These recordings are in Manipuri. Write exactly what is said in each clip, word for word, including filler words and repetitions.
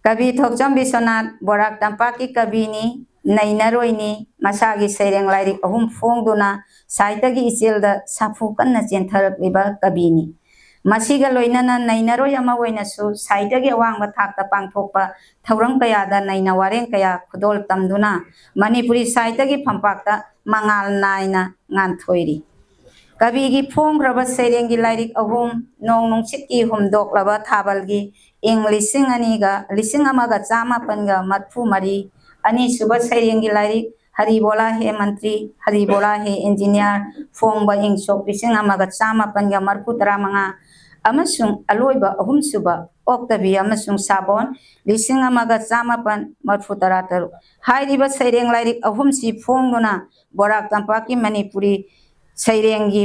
ꯀꯕꯤ ꯊꯣꯛꯆꯝ ꯕꯤꯁ꯭ꯋꯅꯥꯊ ꯕꯣꯔꯥꯛ ꯇꯝꯄꯥꯛꯀꯤ ꯀꯕꯤꯅꯤ, ꯅꯩꯅꯔꯣꯏꯅꯤ, ꯃꯁꯥꯒꯤ ꯁꯩꯔꯦꯡ ꯂꯥꯏꯔꯤꯛ ꯑꯍꯨꯝ ꯐꯣꯡꯗꯨꯅ ꯁꯥꯍꯤꯇ꯭ꯌꯒꯤ ꯏꯆꯦꯜꯗ ꯁꯥꯐꯨ ꯀꯟꯅ ꯆꯦꯟꯊꯔꯛꯂꯤꯕ ꯀꯕꯤꯅꯤ꯫ ꯃꯁꯤꯒ ꯂꯣꯏꯅꯅ ꯅꯩꯅꯔꯣꯏ ꯑꯃ ꯑꯣꯏꯅꯁꯨ ꯁꯥꯍꯤꯇ꯭ꯌꯒꯤ ꯑꯋꯥꯡꯕ ꯊꯥꯛꯇ ꯄꯥꯡꯊꯣꯛꯄ ꯊꯧꯔꯝ ꯀꯌꯥꯗ ꯅꯩꯅ ꯋꯥꯔꯦꯡ ꯀꯌꯥ ꯈꯨꯗꯣꯜ ꯇꯝꯗꯨꯅ ꯃꯅꯤꯄꯨꯔꯤ ꯁꯥꯍꯤꯇ꯭ꯌꯒꯤ ꯐꯝꯄꯥꯛꯇ ꯃꯉꯥꯜ ꯅꯥꯏꯅ ꯉꯥꯟꯊꯣꯏꯔꯤ꯫ ꯀꯕꯤꯒꯤ ꯐꯣꯡꯈ꯭ꯔꯕ ꯁꯩꯔꯦꯡꯒꯤ ꯂꯥꯏꯔꯤꯛ ꯑꯍꯨꯝ, ꯅꯣꯡ ꯅꯨꯡꯁꯤꯠꯀꯤ ꯍꯨꯝꯗꯣꯛꯂꯕ ꯊꯥꯕꯜꯒꯤ ꯏꯪ ꯂꯤꯁꯤꯡ ꯑꯅꯤꯒ, ꯂꯤꯁꯤꯡ ꯑꯃꯒ ꯆꯥꯃꯥꯄꯟꯒ ꯃꯔꯐꯨ ꯃꯔꯤ, ꯑꯅꯤꯁꯨꯕ ꯁꯩꯔꯦꯡꯒꯤ ꯂꯥꯏꯔꯤꯛ ꯍꯔꯤ ꯕꯣꯂꯥ ꯍꯦ ꯃꯟꯇ꯭ꯔꯤ, ꯍꯔꯤ ꯕꯣꯂꯥ ꯍꯦ ꯏꯟꯖꯤꯅꯤꯌꯥꯔ, ꯐꯣꯡꯕ ꯏꯪ ꯁꯣꯛ ꯂꯤꯁꯤꯡ ꯑꯃꯒ ꯆꯥꯃꯥꯄꯟꯒ ꯃꯔꯐꯨ ꯇꯔꯥ ꯃꯉꯥ, ꯑꯃꯁꯨꯡ ꯑꯂꯣꯏꯕ ꯑꯍꯨꯝꯁꯨꯕ ꯑꯣꯛꯇꯕꯤ ꯑꯃꯁꯨꯡ ꯁꯥꯕꯣꯟ ꯂꯤꯁꯤꯡ ꯑꯃꯒ ꯆꯥꯃꯥꯄꯟ ꯃꯔꯐꯨ ꯇꯔꯥ ꯇꯔꯨꯛ꯫ ꯍꯥꯏꯔꯤꯕ ꯁꯩꯔꯦꯡ ꯂꯥꯏꯔꯤꯛ ꯑꯍꯨꯝꯁꯤ ꯐꯣꯡꯗꯨꯅ ꯕꯣꯔꯥꯛ ꯇꯝꯄꯥꯛꯀꯤ ꯃꯅꯤꯄꯨꯔꯤ ꯁꯩꯔꯦꯡꯒꯤ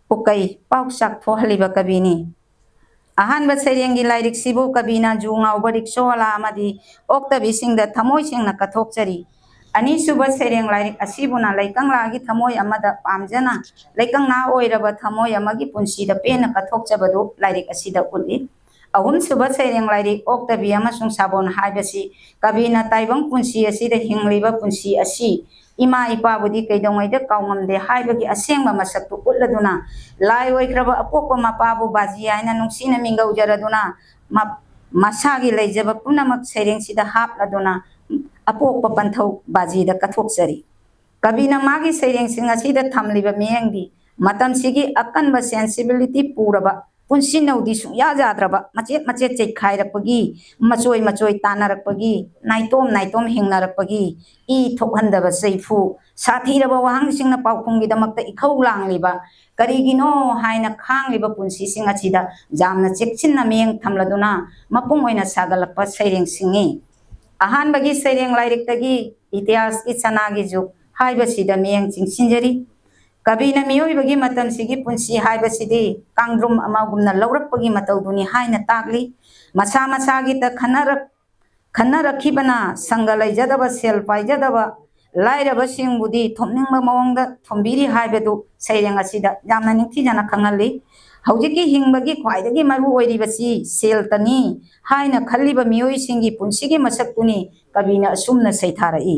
ꯄꯨꯀꯩ ꯄꯥꯎꯆꯥꯛ ꯊꯣꯛꯍꯜꯂꯤꯕ ꯀꯕꯤꯅꯤ꯫ ꯑꯍꯥꯟꯕ ꯁꯩꯔꯦꯡꯒꯤ ꯂꯥꯏꯔꯤꯛꯁꯤꯕꯨ ꯀꯕꯤꯅ ꯖꯨ ꯉꯥꯎꯕ ꯔꯤꯛꯁꯣꯋꯥꯂꯥ ꯑꯃꯗꯤ ꯑꯣꯛꯇꯕꯤꯁꯤꯡꯗ ꯊꯃꯣꯏ ꯁꯦꯡꯅ ꯀꯠꯊꯣꯛꯆꯔꯤ꯫ ꯑꯅꯤꯁꯨꯕ ꯁꯩꯔꯦꯡ ꯂꯥꯏꯔꯤꯛ ꯑꯁꯤꯕꯨꯅ ꯂꯩꯀꯪꯂꯥꯒꯤ ꯊꯃꯣꯏ ꯑꯃꯗ ꯄꯥꯝꯖꯅ ꯂꯩꯀꯪꯂꯥ ꯑꯣꯏꯔꯕ ꯊꯃꯣꯏ ꯑꯃꯒꯤ ꯄꯨꯟꯁꯤꯗ ꯄꯦꯟꯅ ꯀꯠꯊꯣꯛꯆꯕꯗꯨ ꯂꯥꯏꯔꯤꯛ ꯑꯁꯤꯗ ꯎꯠꯂꯤ꯫ ꯑꯍꯨꯝꯁꯨꯕ ꯁꯩꯔꯦꯡ ꯂꯥꯏꯔꯤꯛ ꯑꯣꯛꯇꯕꯤ ꯑꯃꯁꯨꯡ ꯁꯥꯕꯣꯟ ꯍꯥꯏꯕꯁꯤ ꯀꯕꯤꯅ ꯇꯥꯏꯕꯪ ꯄꯨꯟꯁꯤ ꯑꯁꯤꯗ ꯍꯤꯡꯂꯤꯕ ꯄꯨꯟꯁꯤ ꯑꯁꯤ ꯏꯃꯥ ꯏꯄꯥꯕꯨꯗꯤ ꯀꯩꯗꯧꯉꯩꯗ ꯀꯥꯎꯉꯝꯗꯦ ꯍꯥꯏꯕꯒꯤ ꯑꯁꯦꯡꯕ ꯃꯁꯛꯇꯨ ꯎꯠꯂꯗꯨꯅ ꯂꯥꯏ ꯑꯣꯏꯈ꯭ꯔꯕ ꯑꯄꯣꯛꯄ ꯃꯄꯥꯕꯨ ꯕꯥꯖꯤ ꯍꯥꯏꯅ ꯅꯨꯡꯁꯤꯅ ꯃꯤꯡꯒꯧꯖꯔꯗꯨꯅ ꯃ-, ꯃꯁꯥꯒꯤ ꯂꯩꯖꯕ ꯄꯨꯝꯅꯃꯛ ꯁꯩꯔꯦꯡꯁꯤꯗ ꯍꯥꯞꯂꯗꯨꯅ ꯑꯄꯣꯛꯄ ꯄꯟꯊꯧ ꯕꯥꯖꯤꯗ ꯀꯠꯊꯣꯛꯆꯔꯤ꯫ ꯀꯕꯤꯅ ꯃꯥꯒꯤ ꯁꯩꯔꯦꯡꯁꯤꯡ ꯑꯁꯤꯗ ꯊꯝꯂꯤꯕ ꯃꯤꯠꯌꯦꯡꯗꯤ ꯃꯇꯝꯁꯤꯒꯤ ꯑꯀꯟꯕ sensibility ꯄꯨꯔꯕ ꯄꯨꯟꯁꯤ ꯅꯧꯗꯤ ꯁꯨꯡꯌꯥ ꯌꯥꯗ꯭ꯔꯕ ꯃꯆꯦꯠ ꯃꯆꯦꯠ ꯆꯩꯈꯥꯏꯔꯛꯄꯒꯤ, ꯃꯆꯣꯏ ꯃꯆꯣꯏ ꯇꯥꯅꯔꯛꯄꯒꯤ, ꯅꯥꯏꯇꯣꯝ ꯅꯥꯏꯇꯣꯝ ꯍꯤꯡꯅꯔꯛꯄꯒꯤ, ꯏ ꯊꯣꯛꯍꯟꯗꯕ ꯆꯩꯐꯨ, ꯁꯥꯊꯤꯔꯕ ꯋꯥꯍꯪꯁꯤꯡꯅ ꯄꯥꯎꯈꯨꯝꯒꯤꯗꯃꯛꯇ ꯏꯈꯧ ꯂꯥꯡꯂꯤꯕ, ꯀꯔꯤꯒꯤꯅꯣ ꯍꯥꯏꯅ ꯈꯥꯡꯂꯤꯕ ꯄꯨꯟꯁꯤꯁꯤꯡ ꯑꯁꯤꯗ ꯌꯥꯝꯅ ꯆꯦꯛꯁꯤꯟꯅ ꯃꯤꯠꯌꯦꯡ ꯊꯝꯂꯗꯨꯅ ꯃꯄꯨꯡ ꯑꯣꯏꯅ ꯁꯥꯒꯠꯂꯛꯄ ꯁꯩꯔꯦꯡꯁꯤꯡꯅꯤ꯫ ꯑꯍꯥꯟꯕꯒꯤ ꯁꯩꯔꯦꯡ ꯂꯥꯏꯔꯤꯛꯇꯒꯤ ꯏꯇꯤꯍꯥꯁꯀꯤ ꯁꯅꯥꯒꯤ ꯖꯨꯒ ꯍꯥꯏꯕꯁꯤꯗ ꯃꯤꯠꯌꯦꯡ ꯆꯤꯡꯁꯤꯟꯖꯔꯤ꯫ ꯀꯕꯤꯅ ꯃꯤꯑꯣꯏꯕꯒꯤ ꯃꯇꯝꯁꯤꯒꯤ ꯄꯨꯟꯁꯤ ꯍꯥꯏꯕꯁꯤꯗꯤ ꯀꯥꯡꯗ꯭ꯔꯨꯝ ꯑꯃꯒꯨꯝꯅ ꯂꯧꯔꯛꯄꯒꯤ ꯃꯇꯧꯗꯨꯅꯤ ꯍꯥꯏꯅ ꯇꯥꯛꯂꯤ꯫ ꯃꯁꯥ ꯃꯁꯥꯒꯤꯇ ꯈꯟꯅꯔꯛ-, ꯈꯟꯅꯔꯛꯈꯤꯕꯅ ꯁꯪꯒ ꯂꯩꯖꯗꯕ, ꯁꯦꯜ ꯄꯥꯏꯖꯗꯕ, ꯂꯥꯏꯔꯕꯁꯤꯡꯕꯨꯗꯤ ꯊꯣꯝꯅꯤꯡꯕ ꯃꯑꯣꯡꯗ ꯊꯣꯝꯕꯤꯔꯤ ꯍꯥꯏꯕꯗꯨ ꯁꯩꯔꯦꯡ ꯑꯁꯤꯗ ꯌꯥꯝꯅ ꯅꯤꯡꯊꯤꯖꯅ ꯈꯪꯍꯜꯂꯤ꯫ ꯍꯧꯖꯤꯛꯀꯤ ꯍꯤꯡꯕꯒꯤ ꯈ꯭ꯋꯥꯏꯗꯒꯤ ꯃꯔꯨ ꯑꯣꯏꯔꯤꯕꯁꯤ ꯁꯦꯜꯇꯅꯤ ꯍꯥꯏꯅ ꯈꯜꯂꯤꯕ ꯃꯤꯑꯣꯏꯁꯤꯡꯒꯤ ꯄꯨꯟꯁꯤꯒꯤ ꯃꯁꯛꯇꯨꯅꯤ ꯀꯕꯤꯅ ꯑꯁꯨꯝꯅ ꯁꯩꯊꯥꯔꯛꯏ꯫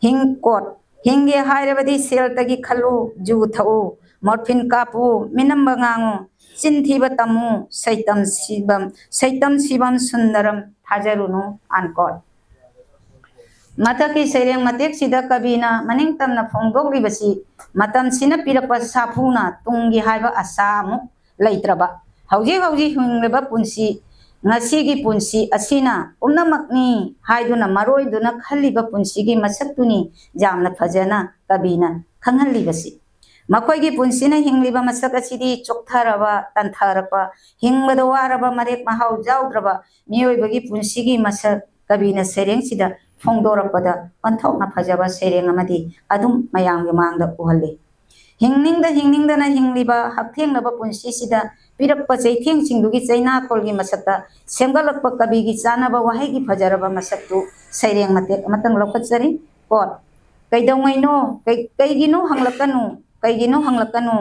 ꯍꯤꯡ-, quote, "ꯍꯤꯡꯒꯦ ꯍꯥꯏꯔꯕꯗꯤ ꯁꯦꯜꯇꯒꯤ ꯈꯜꯂꯨ, ꯖꯨ ꯊꯛꯎ, ꯃꯣꯔꯐꯤꯟ ꯀꯥꯞꯄꯨ, ꯃꯤꯅꯝꯕ ꯉꯥꯡꯉꯨ, ꯆꯤꯟ ꯊꯤꯕ ꯇꯝꯃꯨ, ꯁꯩꯇꯝ ꯁꯤꯕꯝ, ꯁꯩꯇꯝ ꯁꯤꯕꯝ ꯁꯨꯟꯗꯔꯝ ꯊꯥꯖꯔꯨꯅꯨ", unquote꯫ ꯃꯊꯛꯀꯤ ꯁꯩꯔꯦꯡ ꯃꯇꯦꯛꯁꯤꯗ ꯀꯕꯤꯅ ꯃꯅꯤꯡ ꯇꯝꯅ ꯐꯣꯡꯗꯣꯛꯂꯤꯕꯁꯤ ꯃꯇꯝꯁꯤꯅ ꯄꯤꯔꯛꯄ ꯁꯥꯐꯨꯅ ꯇꯨꯡꯒꯤ ꯍꯥꯏꯕ ꯑꯁꯥ ꯑꯃꯨꯛ ꯂꯩꯇ꯭ꯔꯕ, ꯍꯧꯖꯤꯛ ꯍꯧꯖꯤꯛ ꯍꯤꯡꯂꯤꯕ ꯄꯨꯟꯁꯤ, ꯉꯁꯤꯒꯤ ꯄꯨꯟꯁꯤ ꯑꯁꯤꯅ ꯄꯨꯝꯅꯃꯛꯅꯤ ꯍꯥꯏꯗꯨꯅ ꯃꯔꯣꯏꯗꯨꯅ ꯈꯜꯂꯤꯕ ꯄꯨꯟꯁꯤꯒꯤ ꯃꯁꯛꯇꯨꯅꯤ ꯌꯥꯝꯅ ꯐꯖꯅ ꯀꯕꯤꯅ ꯈꯪꯍꯜꯂꯤꯕꯁꯤ꯫ ꯃꯈꯣꯏꯒꯤ ꯄꯨꯟꯁꯤꯅ ꯍꯤꯡꯂꯤꯕ ꯃꯁꯛ ꯑꯁꯤꯗꯤ ꯆꯣꯛꯊꯔꯕ, ꯇꯟꯊꯔꯛꯄ, ꯍꯤꯡꯕꯗ ꯋꯥꯔꯕ, ꯃꯔꯦꯛ ꯃꯍꯥꯎ ꯌꯥꯎꯗ꯭ꯔꯕ ꯃꯤꯑꯣꯏꯕꯒꯤ ꯄꯨꯟꯁꯤꯒꯤ ꯃꯁꯛ ꯀꯕꯤꯅ ꯁꯩꯔꯦꯡꯁꯤꯗ ꯐꯣꯡꯗꯣꯔꯛꯄꯗ ꯑꯣꯟꯊꯣꯛꯅ ꯐꯖꯕ ꯁꯩꯔꯦꯡ ꯑꯃꯗꯤ ꯑꯗꯨꯝ ꯃꯌꯥꯝꯒꯤ ꯃꯥꯡꯗ ꯎꯍꯜꯂꯤ꯫ ꯍꯤꯡꯅꯤꯡꯗ ꯍꯤꯡꯅꯤꯡꯗꯅ ꯍꯤꯡꯂꯤꯕ ꯍꯛꯊꯦꯡꯅꯕ ꯄꯨꯟꯁꯤꯁꯤꯗ ꯄꯤꯔꯛꯄ ꯆꯩꯊꯦꯡꯁꯤꯡꯗꯨꯒꯤ ꯆꯩꯅꯥꯈꯣꯜꯒꯤ ꯃꯁꯛꯇ ꯁꯦꯝꯒꯠꯂꯛꯄ ꯀꯕꯤꯒꯤ ꯆꯥꯅꯕ ꯋꯥꯍꯩꯒꯤ ꯐꯖꯔꯕ ꯃꯁꯛꯇꯨ ꯁꯩꯔꯦꯡ ꯃꯇꯦꯛ ꯑꯃꯇꯪ ꯂꯧꯈꯠꯆꯔꯤ꯫ Quote, "ꯀꯩꯗꯧꯉꯩꯅꯣ? ꯀꯩ-, ꯀꯩꯒꯤꯅꯣ ꯍꯪꯂꯛꯀꯅꯨ, ꯀꯩꯒꯤꯅꯣ ꯍꯪꯂꯛꯀꯅꯨ,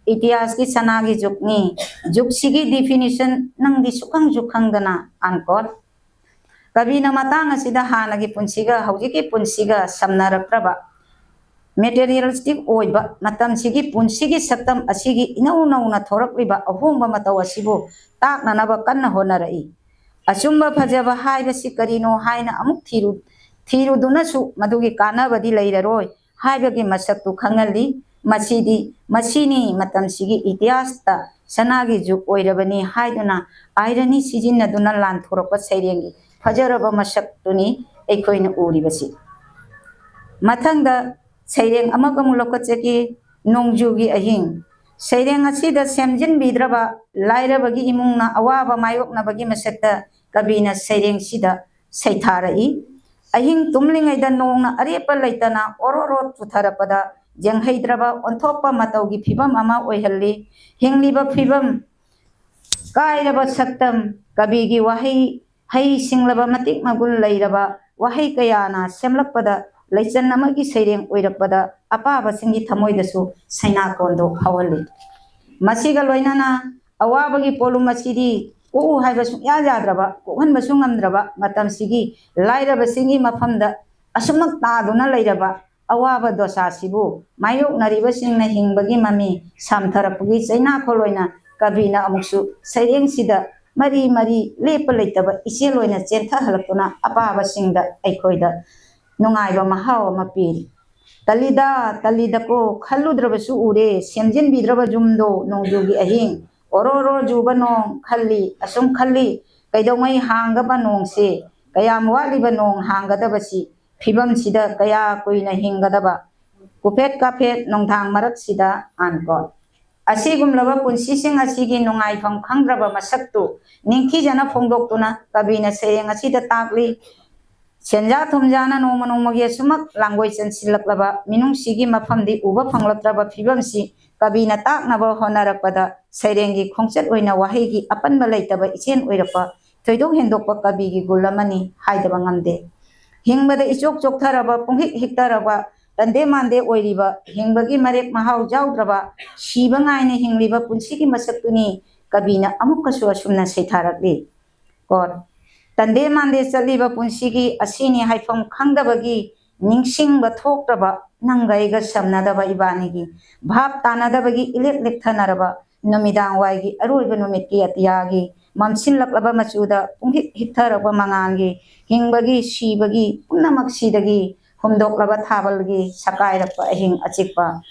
ꯏꯇꯤꯍꯥꯁꯀꯤ ꯁꯅꯥꯒꯤ ꯖꯨꯒꯅꯤ, ꯖꯨꯒꯁꯤꯒꯤ definition ꯅꯪꯗꯤ ꯁꯨꯈꯪꯁꯨ ꯈꯪꯗꯅ", unquote꯫ ꯀꯕꯤꯅ ꯃꯇꯥꯡ ꯑꯁꯤꯗ ꯍꯥꯟꯅꯒꯤ ꯄꯨꯟꯁꯤꯒ ꯍꯧꯖꯤꯛꯀꯤ ꯄꯨꯟꯁꯤꯒ ꯁꯝꯅꯔꯛꯇ꯭ꯔꯕ, materialistic ꯑꯣꯏꯕ ꯃꯇꯝꯁꯤꯒꯤ ꯄꯨꯟꯁꯤꯒꯤ ꯁꯛꯇꯝ ꯑꯁꯤꯒꯤ ꯏꯅꯧ ꯅꯧꯅ ꯊꯣꯔꯛꯂꯤꯕ ꯑꯍꯣꯡꯕ ꯃꯇꯧ ꯑꯁꯤꯕꯨ ꯇꯥꯛꯅꯅꯕ ꯀꯟꯅ ꯍꯣꯠꯅꯔꯛꯏ꯫ ꯑꯆꯨꯝꯕ ꯐꯖꯕ ꯍꯥꯏꯕꯁꯤ ꯀꯔꯤꯅꯣ ꯍꯥꯏꯅ ꯑꯃꯨꯛ ꯊꯤꯔꯨ-, ꯊꯤꯔꯨꯗꯨꯅꯁꯨ ꯃꯗꯨꯒꯤ ꯀꯥꯟꯅꯕꯗꯤ ꯂꯩꯔꯔꯣꯏ ꯍꯥꯏꯕꯒꯤ ꯃꯁꯛꯇꯨ ꯈꯪꯍꯜꯂꯤ꯫ ꯃꯁꯤꯗꯤ, ꯃꯁꯤꯅꯤ ꯃꯇꯝꯁꯤꯒꯤ ꯏꯇꯤꯍꯥꯁꯇ ꯁꯅꯥꯒꯤ ꯖꯨꯒ ꯑꯣꯏꯔꯕꯅꯤ ꯍꯥꯏꯗꯨꯅ irony ꯁꯤꯖꯤꯟꯅꯗꯨꯅ ꯂꯥꯟꯊꯣꯔꯛꯄ ꯁꯩꯔꯦꯡꯒꯤ ꯐꯖꯔꯕ ꯃꯁꯛꯇꯨꯅꯤ ꯑꯩꯈꯣꯏꯅ ꯎꯔꯤꯕꯁꯤ꯫ ꯃꯊꯪꯗ ꯁꯩꯔꯦꯡ ꯑꯃꯒ ꯑꯃꯨꯛ ꯂꯧꯈꯠꯆꯒꯦ, ꯅꯣꯡꯖꯨꯒꯤ ꯑꯍꯤꯡ꯫ ꯁꯩꯔꯦꯡ ꯑꯁꯤꯗ ꯁꯦꯝꯖꯤꯟꯕꯤꯗ꯭ꯔꯕ ꯂꯥꯏꯔꯕꯒꯤ ꯏꯃꯨꯡꯅ ꯑꯋꯥꯕ ꯃꯥꯌꯣꯛꯅꯕꯒꯤ ꯃꯁꯛꯇ ꯀꯕꯤꯅ ꯁꯩꯔꯦꯡꯁꯤꯗ ꯁꯩꯊꯥꯔꯛꯏ꯫ ꯑꯍꯤꯡ ꯇꯨꯝꯂꯤꯉꯩꯗ ꯅꯣꯡꯅ ꯑꯔꯦꯞꯄ ꯂꯩꯇꯅ ꯑꯣꯔꯣ ꯑꯣꯔꯣ ꯆꯨꯊꯔꯛꯄꯗ ꯌꯦꯡꯍꯩꯗ꯭ꯔꯕ ꯑꯣꯟꯊꯣꯛꯄ ꯃꯇꯧꯒꯤ ꯐꯤꯕꯝ ꯑꯃ ꯑꯣꯏꯍꯜꯂꯤ꯫ ꯍꯤꯡꯂꯤꯕ ꯐꯤꯕꯝ ꯀꯥꯏꯔꯕ ꯁꯛꯇꯝ, ꯀꯕꯤꯒꯤ ꯋꯥꯍꯩ ꯍꯩ ꯁꯤꯡꯂꯕ ꯃꯇꯤꯛ ꯃꯒꯨꯟ ꯂꯩꯔꯕ ꯋꯥꯍꯩ ꯀꯌꯥꯅ ꯁꯦꯝꯂꯛꯄꯗ ꯂꯩꯆꯟ ꯑꯃꯒꯤ ꯁꯩꯔꯦꯡ ꯑꯣꯏꯔꯛꯄꯗ ꯑꯄꯥꯕꯁꯤꯡꯒꯤ ꯊꯃꯣꯏꯗꯁꯨ ꯁꯩꯅꯥꯀꯣꯟꯗꯨ ꯐꯥꯎꯍꯜꯂꯤ꯫ ꯃꯁꯤꯒ ꯂꯣꯏꯅꯅ ꯑꯋꯥꯕꯒꯤ ꯄꯣꯠꯂꯨꯝ ꯑꯁꯤꯗꯤ ꯀꯣꯛꯎ ꯍꯥꯏꯕ ꯁꯨꯡꯌꯥ ꯌꯥꯗ꯭ꯔꯕ, ꯀꯣꯛꯍꯟꯕꯁꯨ ꯉꯝꯗ꯭ꯔꯕ ꯃꯇꯝꯁꯤꯒꯤ ꯂꯥꯏꯔꯕꯁꯤꯡꯒꯤ ꯃꯐꯝꯗ ꯑꯁꯨꯝꯃꯛ ꯇꯥꯗꯨꯅ ꯂꯩꯔꯕ ꯑꯋꯥꯕ ꯗꯣꯁꯥꯁꯤꯕꯨ ꯃꯥꯌꯣꯛꯅꯔꯤꯕꯁꯤꯡꯅ ꯍꯤꯡꯕꯒꯤ ꯃꯃꯤ ꯁꯥꯝꯊꯔꯛꯄꯒꯤ ꯆꯩꯅꯥꯈꯣꯜ ꯑꯣꯏꯅ ꯀꯕꯤꯅ ꯑꯃꯨꯛꯁꯨ ꯁꯩꯔꯦꯡꯁꯤꯗ ꯃꯔꯤ ꯃꯔꯤ ꯂꯦꯞꯄ ꯂꯩꯇꯕ ꯏꯆꯦꯜ ꯑꯣꯏꯅ ꯆꯦꯟꯊꯍꯜꯂꯛꯇꯨꯅ ꯑꯄꯥꯕꯁꯤꯡꯗ ꯑꯩꯈꯣꯏꯗ ꯅꯨꯡꯉꯥꯏꯕ ꯃꯍꯥꯎ ꯑꯃ ꯄꯤꯔꯤ꯫ "ꯇꯜꯂꯤꯗ, ꯇꯜꯂꯤꯗꯀꯣ, ꯈꯜꯂꯨꯗ꯭ꯔꯕꯁꯨ ꯎꯔꯦ, ꯁꯦꯝꯖꯤꯟꯕꯤꯗ꯭ꯔꯕ ꯌꯨꯝꯗꯣ ꯅꯣꯡꯖꯨꯒꯤ ꯑꯍꯤꯡ, ꯑꯣꯔꯣ ꯑꯣꯔꯣ ꯖꯨꯕ ꯅꯣꯡ, ꯈꯜꯂꯤ, ꯑꯁꯨꯝ ꯈꯜꯂꯤ, ꯀꯩꯗꯧꯉꯩ ꯍꯥꯡꯒꯕ ꯅꯣꯡꯁꯦ, ꯀꯌꯥꯝ ꯋꯥꯠꯂꯤꯕ ꯅꯣꯡ ꯍꯥꯡꯒꯗꯕꯁꯤ, ꯐꯤꯕꯝꯁꯤꯗ ꯀꯌꯥ ꯀꯨꯏꯅ ꯍꯤꯡꯒꯗꯕ, ꯀꯨꯐꯦꯠ ꯀꯥꯐꯦꯠ ꯅꯨꯡꯗꯥꯡ ꯃꯔꯛꯁꯤꯗ" ꯑꯟꯀꯣ꯫ ꯑꯁꯤꯒꯨꯝꯂꯕ ꯄꯨꯟꯁꯤꯁꯤꯡ ꯑꯁꯤꯒꯤ ꯅꯨꯡꯉꯥꯏꯐꯝ ꯈꯪꯗ꯭ꯔꯕ ꯃꯁꯛꯇꯨ ꯅꯤꯡꯊꯤꯖꯅ ꯐꯣꯡꯗꯣꯛꯇꯨꯅ ꯀꯕꯤꯅ ꯁꯩꯔꯦꯡ ꯑꯁꯤꯗ ꯇꯥꯛꯂꯤ꯫ ꯁꯦꯟꯖꯥ ꯊꯨꯝꯖꯥꯅ ꯅꯣꯡꯃ ꯅꯣꯡꯃꯒꯤ ꯑꯁꯨꯃꯛ ꯂꯥꯡꯒꯣꯏ ꯆꯟꯁꯤꯜꯂꯛꯂꯕ ꯃꯤꯅꯨꯡꯁꯤꯒꯤ ꯃꯐꯝꯗꯤ ꯎꯕ ꯐꯪꯂꯛꯇ꯭ꯔꯕ ꯐꯤꯕꯝꯁꯤ ꯀꯕꯤꯅ ꯇꯥꯛꯅꯕ ꯍꯣꯠꯅꯔꯛꯄꯗ ꯁꯩꯔꯦꯡꯒꯤ ꯈꯣꯡꯆꯠ ꯑꯣꯏꯅ ꯋꯥꯍꯩꯒꯤ ꯑꯄꯟꯕ ꯂꯩꯇꯕ ꯏꯆꯦꯜ ꯑꯣꯏꯔꯛꯄ ꯊꯣꯏꯗꯣꯛ ꯍꯦꯟꯗꯣꯛꯄ ꯀꯕꯤꯒꯤ ꯒꯨꯜ ꯑꯃꯅꯤ ꯍꯥꯏꯗꯕ ꯉꯝꯗꯦ꯫ ꯍꯤꯡꯕꯗ ꯏꯆꯣꯛ ꯆꯣꯛꯊꯔꯕ, ꯄꯨꯡꯍꯤꯛ ꯍꯤꯛꯇꯔꯕ, ꯇꯟꯗꯦ ꯃꯥꯟꯗꯦ ꯑꯣꯏꯔꯤꯕ, ꯍꯤꯡꯕꯒꯤ ꯃꯔꯦꯛ ꯃꯍꯥꯎ ꯌꯥꯎꯗ꯭ꯔꯕ, ꯁꯤꯕ ꯉꯥꯏꯅ ꯍꯤꯡꯂꯤꯕ ꯄꯨꯟꯁꯤꯒꯤ ꯃꯁꯛꯇꯨꯅꯤ ꯀꯕꯤꯅ ꯑꯃꯨꯛꯀꯁꯨ ꯑꯁꯨꯝꯅ ꯁꯩꯊꯥꯔꯛꯂꯤ꯫ ꯀꯣꯠ, "ꯇꯟꯗꯦ ꯃꯥꯟꯗꯦ ꯆꯠꯂꯤꯕ ꯄꯨꯟꯁꯤꯒꯤ ꯑꯁꯤꯅꯤ ꯍꯥꯏꯐꯝ ꯈꯪꯗꯕꯒꯤ, ꯅꯤꯡꯁꯤꯡꯕ ꯊꯣꯛꯇ꯭ꯔꯕ ꯅꯪꯒ ꯑꯩꯒ ꯁꯝꯅꯗꯕ ꯏꯕꯥꯅꯤꯒꯤ, ꯚꯥꯞ ꯇꯥꯅꯗꯕꯒꯤ ꯏꯂꯦꯛ ꯂꯦꯛꯊꯅꯔꯕ ꯅꯨꯃꯤꯗꯥꯡ ꯋꯥꯏꯒꯤ ꯑꯔꯣꯏꯕ ꯅꯨꯃꯤꯠꯀꯤ ꯑꯇꯤꯌꯥꯒꯤ ꯃꯝꯁꯤꯜꯂꯛꯂꯕ ꯃꯆꯨꯗ ꯄꯨꯡꯍꯤꯛ ꯍꯤꯛꯊꯔꯛꯄ ꯃꯉꯥꯜꯒꯤ, ꯍꯤꯡꯕꯒꯤ ꯁꯤꯕꯒꯤ ꯄꯨꯝꯅꯃꯛꯁꯤꯗꯒꯤ ꯍꯨꯝꯗꯣꯛꯂꯕ ꯊꯥꯕꯜꯒꯤ ꯁꯀꯥꯏꯔꯛꯄ ꯑꯍꯤꯡ ꯑꯆꯤꯛꯄ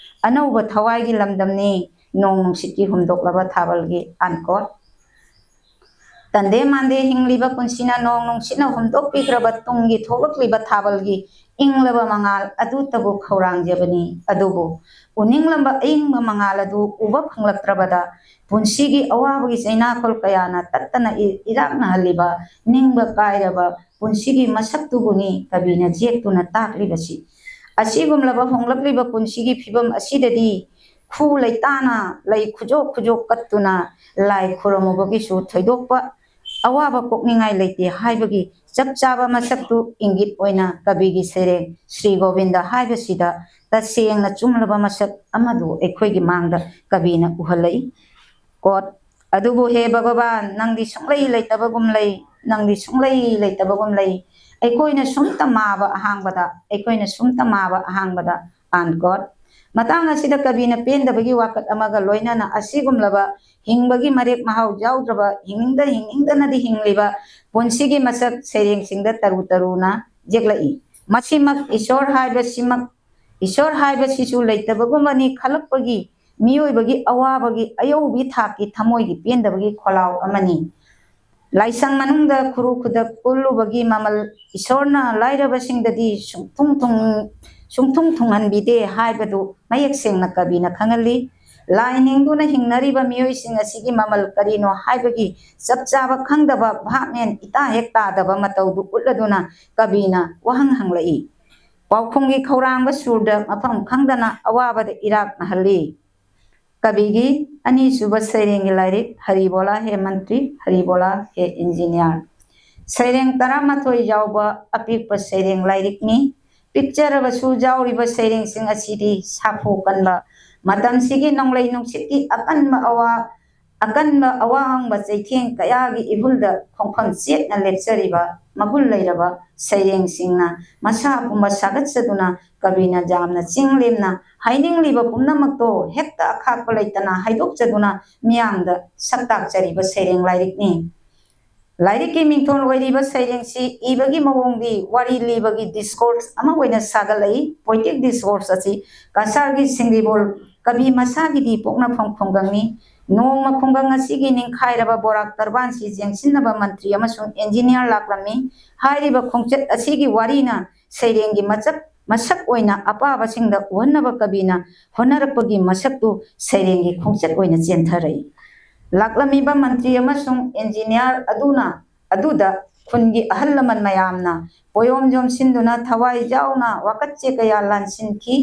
ꯑꯅꯧꯕ ꯊꯋꯥꯏꯒꯤ ꯂꯝꯗꯝꯅꯤ ꯅꯣꯡ ꯅꯨꯡꯁꯤꯠꯀꯤ ꯍꯨꯝꯗꯣꯛꯂꯕ ꯊꯥꯕꯜꯒꯤ" ꯑꯟꯀꯣꯠ꯫ "ꯇꯟꯗꯦ ꯃꯥꯟꯗꯦ ꯍꯤꯡꯂꯤꯕ ꯄꯨꯟꯁꯤꯅ ꯅꯣꯡ ꯅꯨꯡꯁꯤꯠꯅ ꯍꯨꯝꯗꯣꯛꯄꯤꯈ꯭ꯔꯕ ꯇꯨꯡꯒꯤ ꯊꯣꯛꯂꯛꯂꯤꯕ ꯊꯥꯕꯜꯒꯤ ꯏꯪꯂꯕ ꯃꯉꯥꯜ ꯑꯗꯨꯇꯕꯨ ꯈꯧꯔꯥꯡꯖꯕꯅꯤ꯫ ꯑꯗꯨꯕꯨ ꯎꯅꯤꯡꯂꯝꯕ ꯑꯏꯪꯕ ꯃꯉꯥꯜ ꯑꯗꯨ ꯎꯕ ꯐꯪꯂꯛꯇ꯭ꯔꯕꯗ ꯄꯨꯟꯁꯤꯒꯤ ꯑꯋꯥꯕꯒꯤ ꯆꯩꯅꯥꯈꯣꯜ ꯀꯌꯥꯅ ꯇꯠꯇꯅ ꯏ-, ꯏꯔꯥꯛꯅꯍꯜꯂꯤꯕ ꯅꯤꯡꯕ ꯀꯥꯏꯔꯕ ꯄꯨꯟꯁꯤꯒꯤ ꯃꯁꯛꯇꯨꯕꯨꯅꯤ ꯀꯕꯤꯅ ꯖꯦꯛꯇꯨꯅ ꯇꯥꯛꯂꯤꯕꯁꯤ꯫ ꯑꯁꯤꯒꯨꯝꯂꯕ ꯍꯣꯡꯂꯛꯂꯤꯕ ꯄꯨꯟꯁꯤꯒꯤ ꯐꯤꯕꯝ ꯑꯁꯤꯗꯗꯤ ꯈꯨ ꯂꯩꯇꯥꯅ ꯂꯩ ꯈꯨꯖꯣꯛ ꯈꯨꯖꯣꯛ ꯀꯠꯇꯨꯅ ꯂꯥꯏ ꯈꯨꯔꯨꯝꯃꯨꯕꯒꯤꯁꯨ ꯊꯣꯏꯗꯣꯛꯄ ꯑꯋꯥꯕ ꯀꯣꯛꯅꯤꯡꯉꯥꯏ ꯂꯩꯇꯦ ꯍꯥꯏꯕꯒꯤ ꯆꯞ ꯆꯥꯕ ꯃꯁꯛꯇꯨ ꯏꯪꯒꯤꯠ ꯑꯣꯏꯅ ꯀꯕꯤꯒꯤ ꯁꯩꯔꯦꯡ ꯁ꯭ꯔꯤ ꯒꯣꯕꯤꯟꯗ ꯍꯥꯏꯕꯁꯤꯗ ꯇꯁꯦꯡꯅ ꯆꯨꯝꯂꯕ ꯃꯁꯛ ꯑꯃꯗꯨ ꯑꯩꯈꯣꯏꯒꯤ ꯃꯥꯡꯗ ꯀꯕꯤꯅ ꯎꯍꯜꯂꯛꯏ꯫ Quote, "ꯑꯗꯨꯕꯨ ꯍꯦ ꯚꯒꯕꯥꯟ, ꯅꯪꯗꯤ ꯁꯨꯡꯂꯩ ꯂꯩꯇꯕꯒꯨꯝ ꯂꯩ, ꯅꯪꯗꯤ ꯁꯨꯡꯂꯩ ꯂꯩꯇꯕꯒꯨꯝ ꯂꯩ, ꯑꯩꯈꯣꯏꯅ ꯁꯨꯝ ꯇꯝꯃꯛꯑꯕ ꯑꯍꯥꯡꯕꯗ, ꯑꯩꯈꯣꯏꯅ ꯁꯨꯝ ꯇꯝꯃꯛꯑꯕ ꯑꯍꯥꯡꯕꯗ", unquote꯫ ꯃꯇꯥꯡ ꯑꯁꯤꯗ ꯀꯕꯤꯅ ꯄꯦꯟꯗꯕꯒꯤ ꯋꯥꯀꯠ ꯑꯃꯒ ꯂꯣꯏꯅꯅ ꯑꯁꯤꯒꯨꯝꯂꯕ ꯍꯤꯡꯕꯒꯤ ꯃꯔꯦꯛ ꯃꯍꯥꯎ ꯌꯥꯎꯗ꯭ꯔꯕ, ꯍꯤꯡꯅꯤꯡꯗ ꯍꯤꯡꯅꯤꯡꯗꯅꯗꯤ ꯍꯤꯡꯂꯤꯕ ꯄꯨꯟꯁꯤꯒꯤ ꯃꯁꯛ ꯁꯩꯔꯦꯡꯁꯤꯡꯗ ꯇꯔꯨ ꯇꯔꯨꯅ ꯌꯦꯛꯂꯛꯏ꯫ ꯃꯁꯤꯃꯛ ꯏꯁꯣꯔ ꯍꯥꯏꯕꯁꯤꯃꯛ, ꯏꯁꯣꯔ ꯍꯥꯏꯕꯁꯤꯁꯨ ꯂꯩꯇꯕꯒꯨꯝꯕꯅꯤ ꯈꯜꯂꯛꯄꯒꯤ ꯃꯤꯑꯣꯏꯕꯒꯤ ꯑꯋꯥꯕꯒꯤ ꯑꯌꯧꯕꯤ ꯊꯥꯛꯀꯤ ꯊꯃꯣꯏꯒꯤ ꯄꯦꯟꯗꯕꯒꯤ ꯈꯣꯜꯂꯥꯎ ꯑꯃꯅꯤ꯫ ꯂꯥꯏꯁꯪ ꯃꯅꯨꯡꯗ ꯈꯨꯔꯨ ꯈꯨꯗꯛ ꯄꯨꯜꯂꯨꯕꯒꯤ ꯃꯃꯜ ꯏꯁꯣꯔꯅ ꯂꯥꯏꯔꯕꯁꯤꯡꯗꯗꯤ ꯁꯨꯡꯊꯨꯡ ꯊꯨꯡ-, ꯁꯨꯡꯊꯨꯡ ꯊꯨꯡꯍꯟꯕꯤꯗꯦ ꯍꯥꯏꯕꯗꯨ ꯃꯌꯦꯛ ꯁꯦꯡꯅ ꯀꯕꯤꯅ ꯈꯪꯍꯜꯂꯤ꯫ ꯂꯥꯏ ꯅꯤꯡꯗꯨꯅ ꯍꯤꯡꯅꯔꯤꯕ ꯃꯤꯑꯣꯏꯁꯤꯡ ꯑꯁꯤꯒꯤ ꯃꯃꯜ ꯀꯔꯤꯅꯣ ꯍꯥꯏꯕꯒꯤ ꯆꯞ ꯆꯥꯕ ꯈꯪꯗꯕ, ꯚꯥꯞ ꯃꯦꯟ ꯏꯇꯥ ꯍꯦꯛ ꯇꯥꯗꯕ ꯃꯇꯧꯗꯨ ꯎꯠꯂꯗꯨꯅ ꯀꯕꯤꯅ ꯋꯥꯍꯪ ꯍꯪꯂꯛꯏ꯫ ꯄꯥꯎꯈꯨꯝꯒꯤ ꯈꯧꯔꯥꯡꯕ ꯁꯨꯔꯗ ꯃꯐꯝ ꯈꯪꯗꯅ ꯑꯋꯥꯕꯗ ꯏꯔꯥꯛꯅꯍꯜꯂꯤ꯫ ꯀꯕꯤꯒꯤ ꯑꯅꯤꯁꯨꯕ ꯁꯩꯔꯦꯡꯒꯤ ꯂꯥꯏꯔꯤꯛ ꯍꯔꯤꯕꯣꯂꯥ ꯍꯦ ꯃꯟꯇ꯭ꯔꯤ, ꯍꯔꯤꯕꯣꯂꯥ ꯍꯦ ꯏꯟꯖꯤꯅꯤꯌꯥꯔ꯫ ꯁꯩꯔꯦꯡ ꯇꯔꯥꯃꯥꯊꯣꯏ ꯌꯥꯎꯕ ꯑꯄꯤꯛꯄ ꯁꯩꯔꯦꯡ ꯂꯥꯏꯔꯤꯛꯅꯤ꯫ ꯄꯤꯛꯆꯔꯕꯁꯨ ꯌꯥꯎꯔꯤꯕ ꯁꯩꯔꯦꯡꯁꯤꯡ ꯑꯁꯤꯗꯤ ꯁꯥꯐꯨ ꯀꯟꯕ, ꯃꯇꯝꯁꯤꯒꯤ ꯅꯣꯡꯂꯩ ꯅꯨꯡꯁꯤꯠꯀꯤ ꯑꯀꯟꯕ ꯑꯋꯥ-, ꯑꯀꯟꯕ ꯑꯋꯥꯡꯕ ꯆꯩꯊꯦꯡ ꯀꯌꯥꯒꯤ ꯏꯍꯨꯜꯗ ꯈꯣꯡꯐꯝ ꯆꯦꯠꯅ ꯂꯦꯞꯆꯔꯤꯕ ꯃꯒꯨꯟ ꯂꯩꯔꯕ ꯁꯩꯔꯦꯡꯁꯤꯡꯅ ꯃꯁꯥ ꯄꯨꯝꯕ ꯁꯥꯒꯠꯆꯗꯨꯅ ꯀꯕꯤꯅ ꯌꯥꯝꯅ ꯆꯤꯡ ꯂꯦꯝꯅ ꯍꯥꯏꯅꯤꯡꯂꯤꯕ ꯄꯨꯝꯅꯃꯛꯇꯣ ꯍꯦꯛꯇ ꯑꯈꯥꯛꯄ ꯂꯩꯇꯅ ꯍꯥꯏꯗꯣꯛꯆꯗꯨꯅ ꯃꯤꯌꯥꯝꯗ ꯁꯛ ꯇꯥꯛꯆꯔꯤꯕ ꯁꯩꯔꯦꯡ ꯂꯥꯏꯔꯤꯛꯅꯤ꯫ ꯂꯥꯏꯔꯤꯛꯀꯤ ꯃꯤꯡꯊꯣꯜ ꯑꯣꯏꯔꯤꯕ ꯁꯩꯔꯦꯡꯁꯤ ꯏꯕꯒꯤ ꯃꯑꯣꯡꯗꯤ ꯋꯥꯔꯤ ꯂꯤꯕꯒꯤ discourse ꯑꯃ ꯑꯣꯏꯅ ꯁꯥꯒꯠꯂꯛꯏ꯫ Poetic discourse ꯑꯁꯤ ꯀꯁꯥꯔꯒꯤ ꯁꯤꯡꯒꯤꯕꯣꯜ ꯀꯕꯤ ꯃꯁꯥꯒꯤꯗꯤ ꯄꯣꯛꯅꯐꯝ ꯈꯨꯡꯒꯪꯅꯤ꯫ ꯅꯣꯡꯃ ꯈꯨꯡꯒꯪ ꯑꯁꯤꯒꯤ ꯅꯤꯡꯈꯥꯏꯔꯕ ꯕꯣꯔꯥꯛ ꯇꯔꯕꯥꯟꯁꯤ ꯌꯦꯡꯁꯤꯟꯅꯕ ꯃꯟꯇ꯭ꯔꯤ ꯑꯃꯁꯨꯡ ꯏꯟꯖꯤꯅꯤꯌꯥꯔ ꯂꯥꯛꯂꯝꯃꯤ꯫ ꯍꯥꯏꯔꯤꯕ ꯈꯣꯡꯆꯠ ꯑꯁꯤꯒꯤ ꯋꯥꯔꯤꯅ ꯁꯩꯔꯦꯡꯒꯤ ꯃꯆꯛ, ꯃꯁꯛ ꯑꯣꯏꯅ ꯑꯄꯥꯕꯁꯤꯡꯗ ꯎꯍꯟꯅꯕ ꯀꯕꯤꯅ ꯍꯣꯠꯅꯔꯛꯄꯒꯤ ꯃꯁꯛꯇꯨ ꯁꯩꯔꯦꯡꯒꯤ ꯈꯣꯡꯆꯠ ꯑꯣꯏꯅ ꯆꯦꯟꯊꯔꯛꯏ꯫ ꯂꯥꯛꯂꯝꯃꯤꯕ ꯃꯟꯇ꯭ꯔꯤ ꯑꯃꯁꯨꯡ ꯏꯟꯖꯤꯅꯤꯌꯥꯔ ꯑꯗꯨꯅ, ꯑꯗꯨꯗ ꯈꯨꯟꯒꯤ ꯑꯍꯜ ꯂꯃꯟ ꯃꯌꯥꯝꯅ ꯄꯣꯌꯣꯝ ꯌꯣꯝꯁꯤꯟꯗꯨꯅ ꯊꯋꯥꯏ ꯌꯥꯎꯅ ꯋꯥꯀꯠꯆꯦ ꯀꯌꯥ ꯂꯥꯟꯁꯤꯟꯈꯤ꯫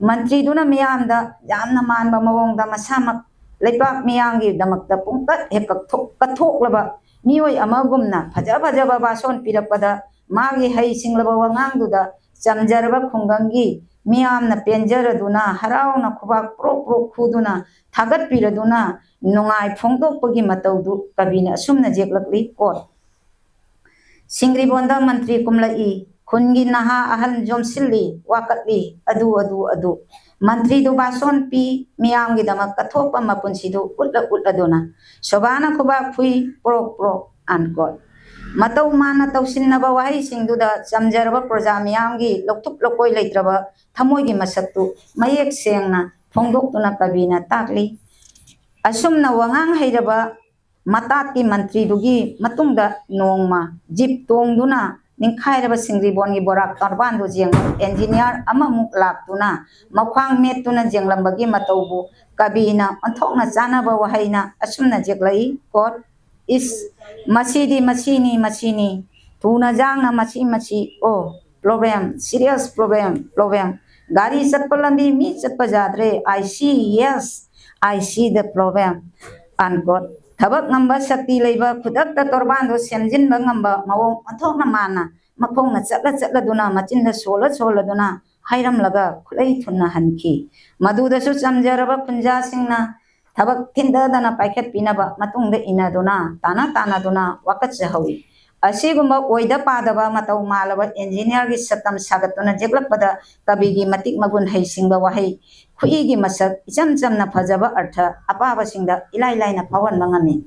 ꯃꯟꯇ꯭ꯔꯤꯗꯨꯅ ꯃꯤꯌꯥꯝꯗ ꯌꯥꯝꯅ ꯃꯥꯟꯕ ꯃꯑꯣꯡꯗ ꯃꯁꯥꯃꯛ ꯂꯩꯄꯥꯛ ꯃꯤꯌꯥꯝꯒꯤꯗꯃꯛꯇ ꯄꯨꯡꯀꯠ ꯍꯦꯛ ꯀꯠꯊꯣꯛ-, ꯀꯠꯊꯣꯛꯂꯕ ꯃꯤꯑꯣꯏ ꯑꯃꯒꯨꯝꯅ ꯐꯖ ꯐꯖꯕ ꯚꯥꯁꯣꯟ ꯄꯤꯔꯛꯄꯗ ꯃꯥꯒꯤ ꯍꯩ ꯁꯤꯡꯂꯕ ꯋꯥꯉꯥꯡꯗꯨꯗ ꯆꯝꯖꯔꯕ ꯈꯨꯡꯒꯪꯒꯤ ꯃꯤꯌꯥꯝꯅ ꯄꯦꯟꯖꯔꯗꯨꯅ ꯍꯔꯥꯎꯅ ꯈꯨꯕꯥꯛ ꯄ꯭ꯔꯣꯛ ꯄ꯭ꯔꯣꯛ ꯈꯨꯗꯨꯅ ꯊꯥꯒꯠꯄꯤꯔꯗꯨꯅ ꯅꯨꯡꯉꯥꯏ ꯐꯣꯡꯗꯣꯛꯄꯒꯤ ꯃꯇꯧꯗꯨ ꯀꯕꯤꯅ ꯑꯁꯨꯝꯅ ꯌꯦꯛꯂꯛꯂꯤ꯫ ꯀꯣꯠ, ꯁꯤꯡꯒ꯭ꯔꯤꯕꯣꯟꯗ ꯃꯟꯇ꯭ꯔꯤ ꯀꯨꯝꯂꯛꯏ꯫ ꯈꯨꯟꯒꯤ ꯅꯍꯥ ꯑꯍꯜ ꯌꯣꯝꯁꯤꯜꯂꯤ, ꯋꯥꯀꯠꯂꯤ, ꯑꯗꯨ, ꯑꯗꯨ, ꯑꯗꯨ꯫ ꯃꯟꯇ꯭ꯔꯤꯗꯨ ꯕꯥꯁꯣꯟ ꯄꯤ, ꯃꯤꯌꯥꯝꯒꯤꯗꯃꯛ ꯀꯠꯊꯣꯛꯄ ꯃꯄꯨꯟꯁꯤꯗꯨ ꯎꯠꯂ ꯎꯠꯂꯗꯨꯅ꯫ ꯁꯣꯚꯥꯅ ꯈꯨꯕꯥꯛ ꯈꯨꯏ, ꯄ꯭ꯔꯣꯛ, ꯄ꯭ꯔꯣꯛ, ꯑꯟꯀꯣꯠ꯫ ꯃꯇꯧ ꯃꯥꯟꯅ ꯇꯧꯁꯤꯟꯅꯕ ꯋꯥꯍꯩꯁꯤꯡꯗꯨꯗ ꯆꯝꯖꯔꯕ ꯄ꯭ꯔꯖꯥ ꯃꯤꯌꯥꯝꯒꯤ ꯂꯧꯊꯨꯞ ꯂꯧꯀꯣꯏ ꯂꯩꯇ꯭ꯔꯕ ꯊꯃꯣꯏꯒꯤ ꯃꯁꯛꯇꯨ ꯃꯌꯦꯛ ꯁꯦꯡꯅ ꯐꯣꯡꯗꯣꯛꯇꯨꯅ ꯀꯕꯤꯅ ꯇꯥꯛꯂꯤ꯫ ꯑꯁꯨꯝꯅ ꯋꯥꯉꯥꯡ ꯍꯩꯔꯕ ꯃꯇꯥꯠꯀꯤ ꯃꯟꯇ꯭ꯔꯤꯗꯨꯒꯤ ꯃꯇꯨꯡꯗ ꯅꯣꯡꯃ ꯖꯤꯞ ꯇꯣꯡꯗꯨꯅ ꯅꯤꯡꯈꯥꯏꯔꯕ ꯁꯤꯡꯖꯤꯕꯣꯟꯒꯤ ꯕꯣꯔꯥꯛ ꯇꯣꯔꯕꯥꯟꯗꯨ ꯌꯦꯡꯕ ꯏꯟꯖꯤꯅꯤꯌꯥꯔ ꯑꯃꯃꯨꯛ ꯂꯥꯛꯇꯨꯅ ꯃꯈ꯭ꯋꯥꯡ ꯃꯦꯠꯇꯨꯅ ꯌꯦꯡꯂꯝꯕꯒꯤ ꯃꯇꯧꯕꯨ ꯀꯕꯤꯅ ꯑꯣꯟꯊꯣꯛꯅ ꯆꯥꯟꯅꯕ ꯋꯥꯍꯩꯅ ꯑꯁꯨꯝꯅ ꯌꯦꯛꯂꯛꯏ, ꯀꯣꯠ, "ꯏꯁ, ꯃꯁꯤꯗꯤ ꯃꯁꯤꯅꯤ, ꯃꯁꯤꯅꯤ, ꯊꯨꯅ ꯌꯥꯡꯅ ꯃꯁꯤ, ꯃꯁꯤ, ꯑꯣ, ꯄ꯭ꯔꯣꯕ꯭ꯂꯦꯝ, ꯁꯤꯔꯤꯌꯁ ꯄ꯭ꯔꯣꯕ꯭ꯂꯦꯝ, ꯄ꯭ꯔꯣꯕ꯭ꯂꯦꯝ꯫ ꯒꯥꯔꯤ ꯆꯠꯄ ꯂꯝꯕꯤ ꯃꯤ ꯆꯠꯄ ꯌꯥꯗ꯭ꯔꯦ, I C, yes, I C the problem", ꯑꯟꯀꯣꯠ꯫ ꯊꯕꯛ ꯉꯝꯕ, ꯁꯛꯇꯤ ꯂꯩꯕ, ꯈꯨꯗꯛꯇ ꯇꯣꯔꯕꯥꯟꯗꯣ ꯁꯦꯝꯖꯤꯟꯕ ꯉꯝꯕ ꯃꯑꯣꯡ ꯑꯣꯟꯊꯣꯛꯅ ꯃꯥꯟꯅ ꯃꯈꯣꯡꯅ ꯆꯠꯂ ꯆꯠꯂꯗꯨꯅ ꯃꯆꯤꯟꯗ ꯁꯣꯜꯂ ꯁꯣꯜꯂꯗꯨꯅ ꯍꯥꯏꯔꯝꯂꯒ ꯈꯨꯠꯂꯩ ꯊꯨꯅ ꯍꯟꯈꯤ꯫ ꯃꯗꯨꯗꯁꯨ ꯆꯝꯖꯔꯕ ꯈꯨꯟꯖꯥꯁꯤꯡꯅ ꯊꯕꯛ ꯊꯤꯟꯗꯗꯅ ꯄꯥꯏꯈꯠꯄꯤꯅꯕ ꯃꯇꯨꯡꯗ ꯏꯟꯅꯗꯨꯅ ꯇꯥꯅ ꯇꯥꯅꯗꯨꯅ ꯋꯥꯀꯠꯆꯍꯧꯏ꯫ ꯑꯁꯤꯒꯨꯝꯕ ꯑꯣꯏꯗ ꯄꯥꯗꯕ ꯃꯇꯧ ꯃꯥꯜꯂꯕ ꯏꯟꯖꯤꯅꯤꯌꯥꯔꯒꯤ ꯁꯛꯇꯝ ꯁꯥꯒꯠꯇꯨꯅ ꯌꯦꯛꯂꯛꯄꯗ ꯀꯕꯤꯒꯤ ꯃꯇꯤꯛ ꯃꯒꯨꯟ ꯍꯩꯁꯤꯡꯕ ꯋꯥꯍꯩ ꯈꯨꯏꯒꯤ ꯃꯁꯛ ꯏꯆꯝ ꯆꯝꯅ ꯐꯖꯕ ꯑꯔꯊ ꯑꯄꯥꯕꯁꯤꯡꯗ ꯏꯂꯥꯏ ꯂꯥꯏꯅ ꯐꯥꯎꯍꯟꯕ ꯉꯝꯃꯤ꯫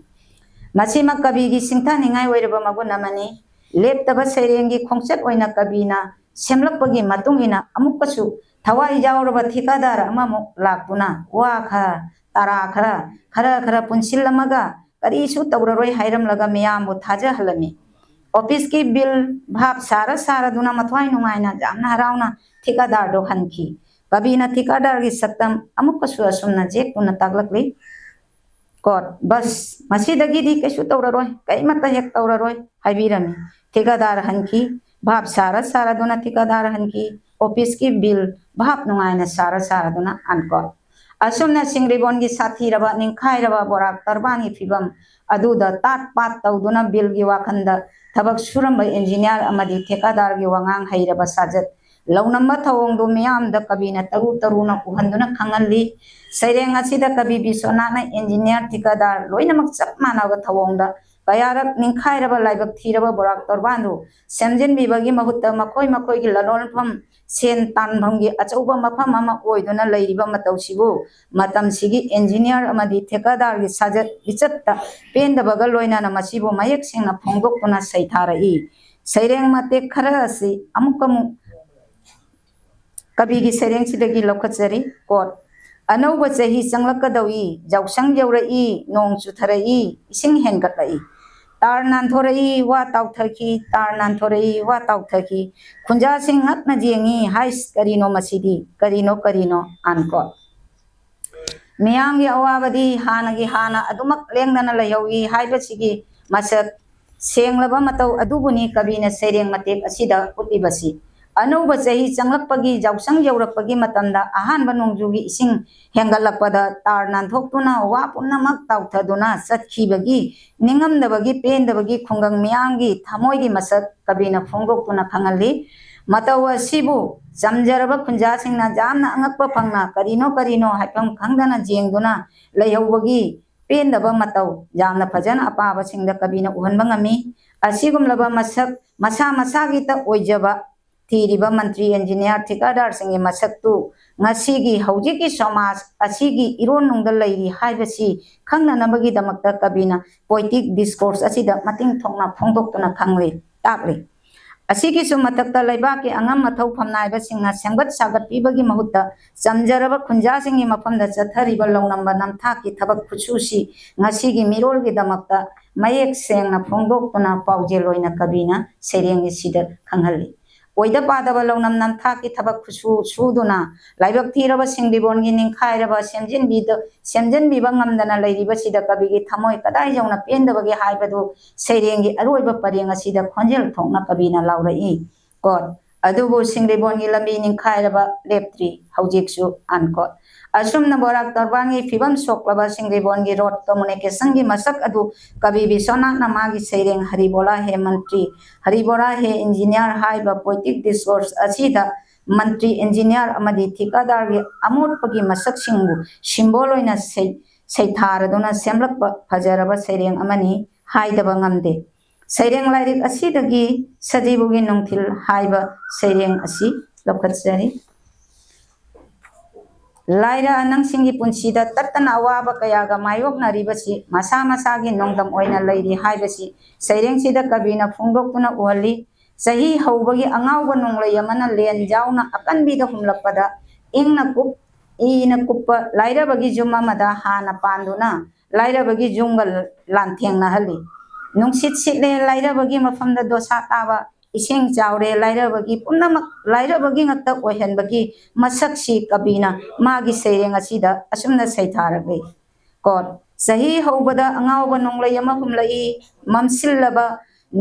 ꯃꯁꯤꯃꯛ ꯀꯕꯤꯒꯤ ꯁꯤꯡꯊꯥꯅꯤꯡꯉꯥꯏ ꯑꯣꯏꯔꯕ ꯃꯒꯨꯟ ꯑꯃꯅꯤ꯫ ꯂꯦꯞꯇꯕ ꯁꯩꯔꯦꯡꯒꯤ ꯈꯣꯡꯆꯠ ꯑꯣꯏꯅ ꯀꯕꯤꯅ ꯁꯦꯝꯂꯛꯄꯒꯤ ꯃꯇꯨꯡ ꯏꯟꯅ ꯑꯃꯨꯛꯀꯁꯨ ꯊꯋꯥꯏ ꯌꯥꯎꯔꯕ ꯊꯤꯀꯥꯗꯥꯔ ꯑꯃꯃꯨꯛ ꯂꯥꯛꯇꯨꯅ ꯋꯥ ꯈꯔ, ꯇꯔꯥ ꯈꯔ, ꯈꯔ ꯈꯔ ꯄꯨꯟꯁꯤꯜꯂꯝꯃꯒ ꯀꯔꯤꯁꯨ ꯇꯧꯔꯔꯣꯏ ꯍꯥꯏꯔꯝꯂꯒ ꯃꯤꯌꯥꯝꯕꯨ ꯊꯥꯖꯍꯜꯂꯝꯃꯤ꯫ ꯑꯣꯐꯤꯁꯀꯤ ꯕꯤꯜ ꯚꯥꯞ ꯁꯥꯔ ꯁꯥꯔꯗꯨꯅ ꯃꯊ꯭ꯋꯥꯏ ꯅꯨꯡꯉꯥꯏꯅ ꯌꯥꯝꯅ ꯍꯔꯥꯎꯅ ꯊꯤꯀꯥꯗꯥꯔꯗꯣ ꯍꯟꯈꯤ꯫ ꯀꯕꯤꯅ ꯊꯤꯀꯥꯗꯥꯔꯒꯤ ꯁꯛꯇꯝ ꯑꯃꯨꯛꯀꯁꯨ ꯑꯁꯨꯝꯅ ꯌꯦꯛꯇꯨꯅ ꯇꯥꯛꯂꯛꯂꯤ꯫ ꯀꯣꯠ, "ꯕꯁ, ꯃꯁꯤꯗꯒꯤꯗꯤ ꯀꯩꯁꯨ ꯇꯧꯔꯔꯣꯏ, ꯀꯔꯤꯃꯠꯇ ꯍꯦꯛ ꯇꯧꯔꯔꯣꯏ" ꯍꯥꯏꯕꯤꯔꯝꯃꯤ꯫ ꯊꯤꯀꯥꯗꯥꯔ ꯍꯟꯈꯤ꯫ ꯚꯥꯞ ꯁꯥꯔ ꯁꯥꯔꯗꯨꯅ ꯊꯤꯀꯥꯗꯥꯔ ꯍꯟꯈꯤ꯫ ꯑꯣꯐꯤꯁꯀꯤ ꯕꯤꯜ ꯚꯥꯞ ꯅꯨꯡꯉꯥꯏꯅ ꯁꯥꯔ ꯁꯥꯔꯗꯨꯅ ꯑꯟꯀꯣꯠ꯫ ꯑꯁꯨꯝꯅ ꯁꯤꯡꯔꯤꯕꯣꯟꯒꯤ ꯁꯥꯊꯤꯔꯕ ꯅꯤꯡꯈꯥꯏꯔꯕ ꯕꯣꯔꯥꯛ ꯇꯔꯕꯥꯟꯒꯤ ꯐꯤꯕꯝ ꯑꯗꯨꯗ ꯇꯥꯠ ꯄꯥꯠ ꯇꯧꯗꯨꯅ ꯕꯤꯜꯒꯤ ꯋꯥꯈꯜꯗ ꯊꯕꯛ ꯁꯨꯔꯝꯕ ꯏꯟꯖꯤꯅꯤꯌꯥꯔ ꯑꯃꯗꯤ ꯊꯦꯀꯥꯗꯥꯔꯒꯤ ꯋꯥꯉꯥꯡ ꯍꯩꯔꯕ ꯁꯥꯖꯠ ꯂꯧꯅꯝꯕ ꯊꯧꯑꯣꯡꯗꯨ ꯃꯤꯌꯥꯝꯗ ꯀꯕꯤꯅ ꯇꯔꯨ ꯇꯔꯨꯅ ꯎꯍꯟꯗꯨꯅ ꯈꯪꯍꯜꯂꯤ꯫ ꯁꯩꯔꯦꯡ ꯑꯁꯤꯗ ꯀꯕꯤ ꯕꯤꯁ꯭ꯋꯅꯥꯊꯅ ꯏꯟꯖꯤꯅꯤꯌꯥꯔ ꯊꯤꯀꯥꯗꯥꯔ ꯂꯣꯏꯅꯃꯛ ꯆꯞ ꯃꯥꯟꯅꯕ ꯊꯧꯑꯣꯡꯗ ꯀꯌꯥꯔꯛ ꯅꯤꯡꯈꯥꯏꯔꯕ ꯂꯥꯏꯕꯛ ꯊꯤꯔꯕ ꯕꯣꯔꯥꯛ ꯇꯣꯔꯕꯥꯟꯗꯨ ꯁꯦꯝꯖꯤꯟꯕꯤꯕꯒꯤ ꯃꯍꯨꯠꯇ ꯃꯈꯣꯏ ꯃꯈꯣꯏꯒꯤ ꯂꯂꯣꯟꯐꯝ ꯁꯦꯟ ꯇꯥꯟꯐꯝꯒꯤ ꯑꯆꯧꯕ ꯃꯐꯝ ꯑꯃ ꯑꯣꯏꯗꯨꯅ ꯂꯩꯔꯤꯕ ꯃꯇꯧꯁꯤꯕꯨ ꯃꯇꯝꯁꯤꯒꯤ ꯏꯟꯖꯤꯅꯤꯌꯥꯔ ꯑꯃꯗꯤ ꯊꯦꯀꯥꯗꯥꯔꯒꯤ ꯁꯥꯖꯠ ꯂꯤꯆꯠꯇ ꯄꯦꯟꯗꯕꯒ ꯂꯣꯏꯅꯅ ꯃꯁꯤꯕꯨ ꯃꯌꯦꯛ ꯁꯦꯡꯅ ꯐꯣꯡꯗꯣꯛꯇꯨꯅ ꯁꯩꯊꯥꯔꯛꯏ꯫ ꯁꯩꯔꯦꯡ ꯃꯇꯦꯛ ꯈꯔ ꯑꯁꯤ ꯑꯃꯨꯛꯀ ꯑꯃꯨꯛ ꯀꯕꯤꯒꯤ ꯁꯩꯔꯦꯡꯁꯤꯗꯒꯤ ꯂꯧꯈꯠꯆꯔꯤ꯫ ꯀꯣꯠ, "ꯑꯅꯧꯕ ꯆꯍꯤ ꯆꯪꯂꯛꯀꯗꯧꯏ, ꯌꯥꯎꯁꯪ ꯌꯧꯔꯛꯏ, ꯅꯣꯡ ꯆꯨꯊꯔꯛꯏ, ꯏꯁꯤꯡ ꯍꯦꯟꯒꯠꯂꯛꯏ꯫ ꯇꯥꯔ ꯅꯥꯟꯊꯣꯔꯛꯏ, ꯋꯥ ꯇꯥꯎꯊꯈꯤ, ꯇꯥꯔ ꯅꯥꯟꯊꯣꯔꯛꯏ, ꯋꯥ ꯇꯥꯎꯊꯈꯤ꯫ ꯈꯨꯟꯖꯥꯁꯤꯡ ꯉꯛꯅ ꯌꯦꯡꯉꯤ, ꯍꯥꯏꯁ, ꯀꯔꯤꯅꯣ ꯃꯁꯤꯗꯤ? ꯀꯔꯤꯅꯣ, ꯀꯔꯤꯅꯣ?" ꯑꯟꯀꯣꯠ꯫ ꯃꯤꯌꯥꯝꯒꯤ ꯑꯋꯥꯕꯗꯤ ꯍꯥꯟꯅꯒꯤ ꯍꯥꯟꯅ ꯑꯗꯨꯃꯛ ꯂꯦꯡꯗꯅ ꯂꯩꯍꯧꯏ ꯍꯥꯏꯕꯁꯤꯒꯤ ꯃꯁꯛ ꯁꯦꯡꯂꯕ ꯃꯇꯧ ꯑꯗꯨꯕꯨꯅꯤ ꯀꯕꯤꯅ ꯁꯩꯔꯦꯡ ꯃꯇꯦꯛ ꯑꯁꯤꯗ ꯎꯠꯂꯤꯕꯁꯤ꯫ ꯑꯅꯧꯕ ꯆꯍꯤ ꯆꯪꯂꯛꯄꯒꯤ, ꯌꯥꯎꯁꯪ ꯌꯧꯔꯛꯄꯒꯤ ꯃꯇꯝꯗ ꯑꯍꯥꯟꯕ ꯅꯣꯡꯖꯨꯒꯤ ꯏꯁꯤꯡ ꯍꯦꯟꯒꯠꯂꯛꯄꯗ ꯇꯥꯔ ꯅꯥꯟꯊꯣꯛꯇꯨꯅ, ꯋꯥ ꯄꯨꯝꯅꯃꯛ ꯇꯥꯎꯊꯗꯨꯅ ꯆꯠꯈꯤꯕꯒꯤ ꯅꯤꯡꯉꯝꯗꯕꯒꯤ, ꯄꯦꯟꯗꯕꯒꯤ ꯈꯨꯡꯒꯪ ꯃꯤꯌꯥꯝꯒꯤ ꯊꯃꯣꯏꯒꯤ ꯃꯁꯛ ꯀꯕꯤꯅ ꯐꯣꯡꯗꯣꯛꯇꯨꯅ ꯈꯪꯍꯜꯂꯤ꯫ ꯃꯇꯧ ꯑꯁꯤꯕꯨ ꯆꯝꯖꯔꯕ ꯈꯨꯟꯖꯥꯁꯤꯡꯅ ꯌꯥꯝꯅ ꯑꯉꯛꯄ ꯐꯪꯅ ꯀꯔꯤꯅꯣ ꯀꯔꯤꯅꯣ ꯍꯥꯏꯐꯝ ꯈꯪꯗꯅ ꯌꯦꯡꯗꯨꯅ ꯂꯩꯍꯧꯕꯒꯤ ꯄꯦꯟꯗꯕ ꯃꯇꯧ ꯌꯥꯝꯅ ꯐꯖꯅ ꯑꯄꯥꯕꯁꯤꯡꯗ ꯀꯕꯤꯅ ꯎꯍꯟꯕ ꯉꯝꯃꯤ꯫ ꯑꯁꯤꯒꯨꯝꯂꯕ ꯃꯁꯛ ꯃꯁꯥ ꯃꯁꯥꯒꯤꯇ ꯑꯣꯏꯖꯕ ꯊꯤꯔꯤꯕ ꯃꯟꯇ꯭ꯔꯤ, ꯏꯟꯖꯤꯅꯤꯌꯥꯔ, ꯊꯤꯀꯥꯗꯥꯔꯁꯤꯡꯒꯤ ꯃꯁꯛꯇꯨ ꯉꯁꯤꯒꯤ ꯍꯧꯖꯤꯛꯀꯤ ꯁꯃꯥꯖ ꯑꯁꯤꯒꯤ ꯏꯔꯣꯟꯅꯨꯡꯗ ꯂꯩꯔꯤ ꯍꯥꯏꯕꯁꯤ ꯈꯪꯅꯅꯕꯒꯤꯗꯃꯛꯇ ꯀꯕꯤꯅ poetic discourse ꯑꯁꯤꯗ ꯃꯇꯤꯡ ꯊꯣꯛꯅ ꯐꯣꯡꯗꯣꯛꯇꯨꯅ ꯈꯪꯂꯤ, ꯇꯥꯛꯂꯤ꯫ ꯑꯁꯤꯒꯤꯁꯨ ꯃꯊꯛꯇ ꯂꯩꯕꯥꯛꯀꯤ ꯑꯉꯝ ꯑꯊꯧ ꯐꯝꯅꯥꯏꯕꯁꯤꯡꯅ ꯁꯦꯝꯒꯠ ꯁꯥꯒꯠꯄꯤꯕꯒꯤ ꯃꯍꯨꯠꯇ ꯆꯝꯖꯔꯕ ꯈꯨꯟꯖꯥꯁꯤꯡꯒꯤ ꯃꯐꯝꯗ ꯆꯠꯊꯔꯤꯕ ꯂꯧꯅꯝꯕ ꯅꯝꯊꯥꯛꯀꯤ ꯊꯕꯛ ꯈꯨꯠꯁꯨꯁꯤ ꯉꯁꯤꯒꯤ ꯃꯤꯔꯣꯜꯒꯤꯗꯃꯛꯇ ꯃꯌꯦꯛ ꯁꯦꯡꯅ ꯐꯣꯡꯗꯣꯛꯇꯨꯅ ꯄꯥꯎꯖꯦꯜ ꯑꯣꯏꯅ ꯀꯕꯤꯅ ꯁꯩꯔꯦꯡ ꯑꯁꯤꯗ ꯈꯪꯍꯜꯂꯤ꯫ ꯑꯣꯏꯗ ꯄꯥꯗꯕ ꯂꯧꯅꯝ ꯅꯝꯊꯥꯛꯀꯤ ꯊꯕꯛ ꯈꯨꯠꯁꯨ ꯁꯨꯗꯨꯅ ꯂꯥꯏꯕꯛ ꯊꯤꯔꯕ ꯁꯤꯡꯕꯤꯕꯣꯟꯒꯤ ꯅꯤꯡꯈꯥꯏꯔꯕ ꯁꯦꯝꯖꯤꯟꯕꯤꯗ-, ꯁꯦꯝꯖꯤꯟꯕꯤꯕ ꯉꯝꯗꯅ ꯂꯩꯔꯤꯕꯁꯤꯗ ꯀꯕꯤꯒꯤ ꯊꯃꯣꯏ ꯀꯗꯥꯏ ꯌꯧꯅ ꯄꯦꯟꯗꯕꯒꯦ ꯍꯥꯏꯕꯗꯨ ꯁꯩꯔꯦꯡꯒꯤ ꯑꯔꯣꯏꯕ ꯄꯔꯦꯡ ꯑꯁꯤꯗ ꯈꯣꯟꯖꯦꯜ ꯊꯣꯛꯅ ꯀꯕꯤꯅ ꯂꯥꯎꯔꯛꯏ꯫ ꯀꯣꯠ, ꯑꯗꯨꯕꯨ ꯁꯤꯡꯗꯩꯕꯣꯟꯒꯤ ꯂꯝꯕꯤ ꯅꯤꯡꯈꯥꯏꯔꯕ ꯂꯦꯞꯇ꯭ꯔꯤ ꯍꯧꯖꯤꯛꯁꯨ, unquote꯫ ꯑꯁꯨꯝꯅ ꯕꯣꯔꯥꯛ ꯇꯣꯔꯕꯥꯟꯒꯤ ꯐꯤꯕꯝ ꯁꯣꯛꯂꯕ ꯁꯤꯡꯗꯩꯕꯣꯟꯒꯤ ꯔꯣꯗ ꯀꯝꯃꯨꯅꯤꯀꯦꯁꯟꯒꯤ ꯃꯁꯛ ꯑꯗꯨ ꯀꯕꯤ ꯕꯤꯁ꯭ꯋꯅꯥꯊꯅ ꯃꯥꯒꯤ ꯁꯩꯔꯦꯡ ꯍꯔꯤꯕꯣꯂꯥ ꯍꯦ ꯃꯟꯇ꯭ꯔꯤ, ꯍꯔꯤꯕꯣꯂꯥ ꯍꯦ ꯏꯟꯖꯤꯅꯤꯌꯥꯔ ꯍꯥꯏꯕ ꯄꯣꯏꯇꯤꯛ ꯗꯤꯁꯀꯣꯔꯁ ꯑꯁꯤꯗ ꯃꯟꯇ꯭ꯔꯤ, ꯏꯟꯖꯤꯅꯤꯌꯥꯔ ꯑꯃꯗꯤ ꯊꯤꯀꯥꯗꯥꯔꯒꯤ ꯑꯃꯣꯠꯄꯒꯤ ꯃꯁꯛꯁꯤꯡꯕꯨ ꯁꯤꯝꯕꯣꯜ ꯑꯣꯏꯅ ꯁꯩ-, ꯁꯩꯊꯥꯔꯗꯨꯅ ꯁꯦꯝꯂꯛꯄ ꯐꯖꯔꯕ ꯁꯩꯔꯦꯡ ꯑꯃꯅꯤ ꯍꯥꯏꯗꯕ ꯉꯝꯗꯦ꯫ ꯁꯩꯔꯦꯡ ꯂꯥꯏꯔꯤꯛ ꯑꯁꯤꯗꯒꯤ ꯁꯖꯤꯕꯨꯒꯤ ꯅꯨꯡꯊꯤꯜ ꯍꯥꯏꯕ ꯁꯩꯔꯦꯡ ꯑꯁꯤ ꯂꯧꯈꯠꯆꯔꯤ꯫ ꯂꯥꯏꯔ ꯑꯅꯪꯁꯤꯡꯒꯤ ꯄꯨꯟꯁꯤꯗ ꯇꯠꯇꯅ ꯑꯋꯥꯕ ꯀꯌꯥꯒ ꯃꯥꯌꯣꯛꯅꯔꯤꯕꯁꯤ ꯃꯁꯥ ꯃꯁꯥꯒꯤ ꯅꯣꯡꯗꯝ ꯑꯣꯏꯅ ꯂꯩꯔꯤ ꯍꯥꯏꯕꯁꯤ ꯁꯩꯔꯦꯡꯁꯤꯗ ꯀꯕꯤꯅ ꯐꯣꯡꯗꯣꯛꯇꯨꯅ ꯎꯍꯜꯂꯤ꯫ ꯆꯍꯤ ꯍꯧꯕꯒꯤ ꯑꯉꯥꯎꯕ ꯅꯣꯡꯂꯩ ꯑꯃꯅ ꯂꯦꯟ ꯌꯥꯎꯅ ꯑꯀꯟꯕꯤꯗ ꯍꯨꯝꯂꯛꯄꯗ ꯏꯪꯅ ꯀꯨꯞ-, ꯏꯅ ꯀꯨꯞꯄ ꯂꯥꯏꯔꯕꯒꯤ ꯌꯨꯝ ꯑꯃꯗ ꯍꯥꯟꯅ ꯄꯥꯟꯗꯨꯅ ꯂꯥꯏꯔꯕꯒꯤ ꯌꯨꯝꯒ ꯂꯥꯟꯊꯦꯡꯅꯍꯜꯂꯤ꯫ ꯅꯨꯡꯁꯤꯠ ꯁꯤꯠꯂꯦ, ꯂꯥꯏꯔꯕꯒꯤ ꯃꯐꯝꯗ ꯗꯣꯁꯥ ꯇꯥꯕ, ꯏꯁꯤꯡ ꯆꯥꯎꯔꯦ, ꯂꯥꯏꯔꯕꯒꯤ ꯄꯨꯝꯅꯃꯛ ꯂꯥꯏꯔꯕꯒꯤ ꯉꯛꯇ ꯑꯣꯏꯍꯟꯕꯒꯤ ꯃꯁꯛꯁꯤ ꯀꯕꯤꯅ ꯃꯥꯒꯤ ꯁꯩꯔꯦꯡ ꯑꯁꯤꯗ ꯑꯁꯨꯝꯅ ꯁꯩꯊꯥꯔꯛꯂꯤ꯫ Quote, ꯆꯍꯤ ꯍꯧꯕꯗ ꯑꯉꯥꯎꯕ ꯅꯣꯡꯂꯩ ꯑꯃ ꯍꯨꯝꯂꯛꯏ, ꯃꯝꯁꯤꯜꯂꯕ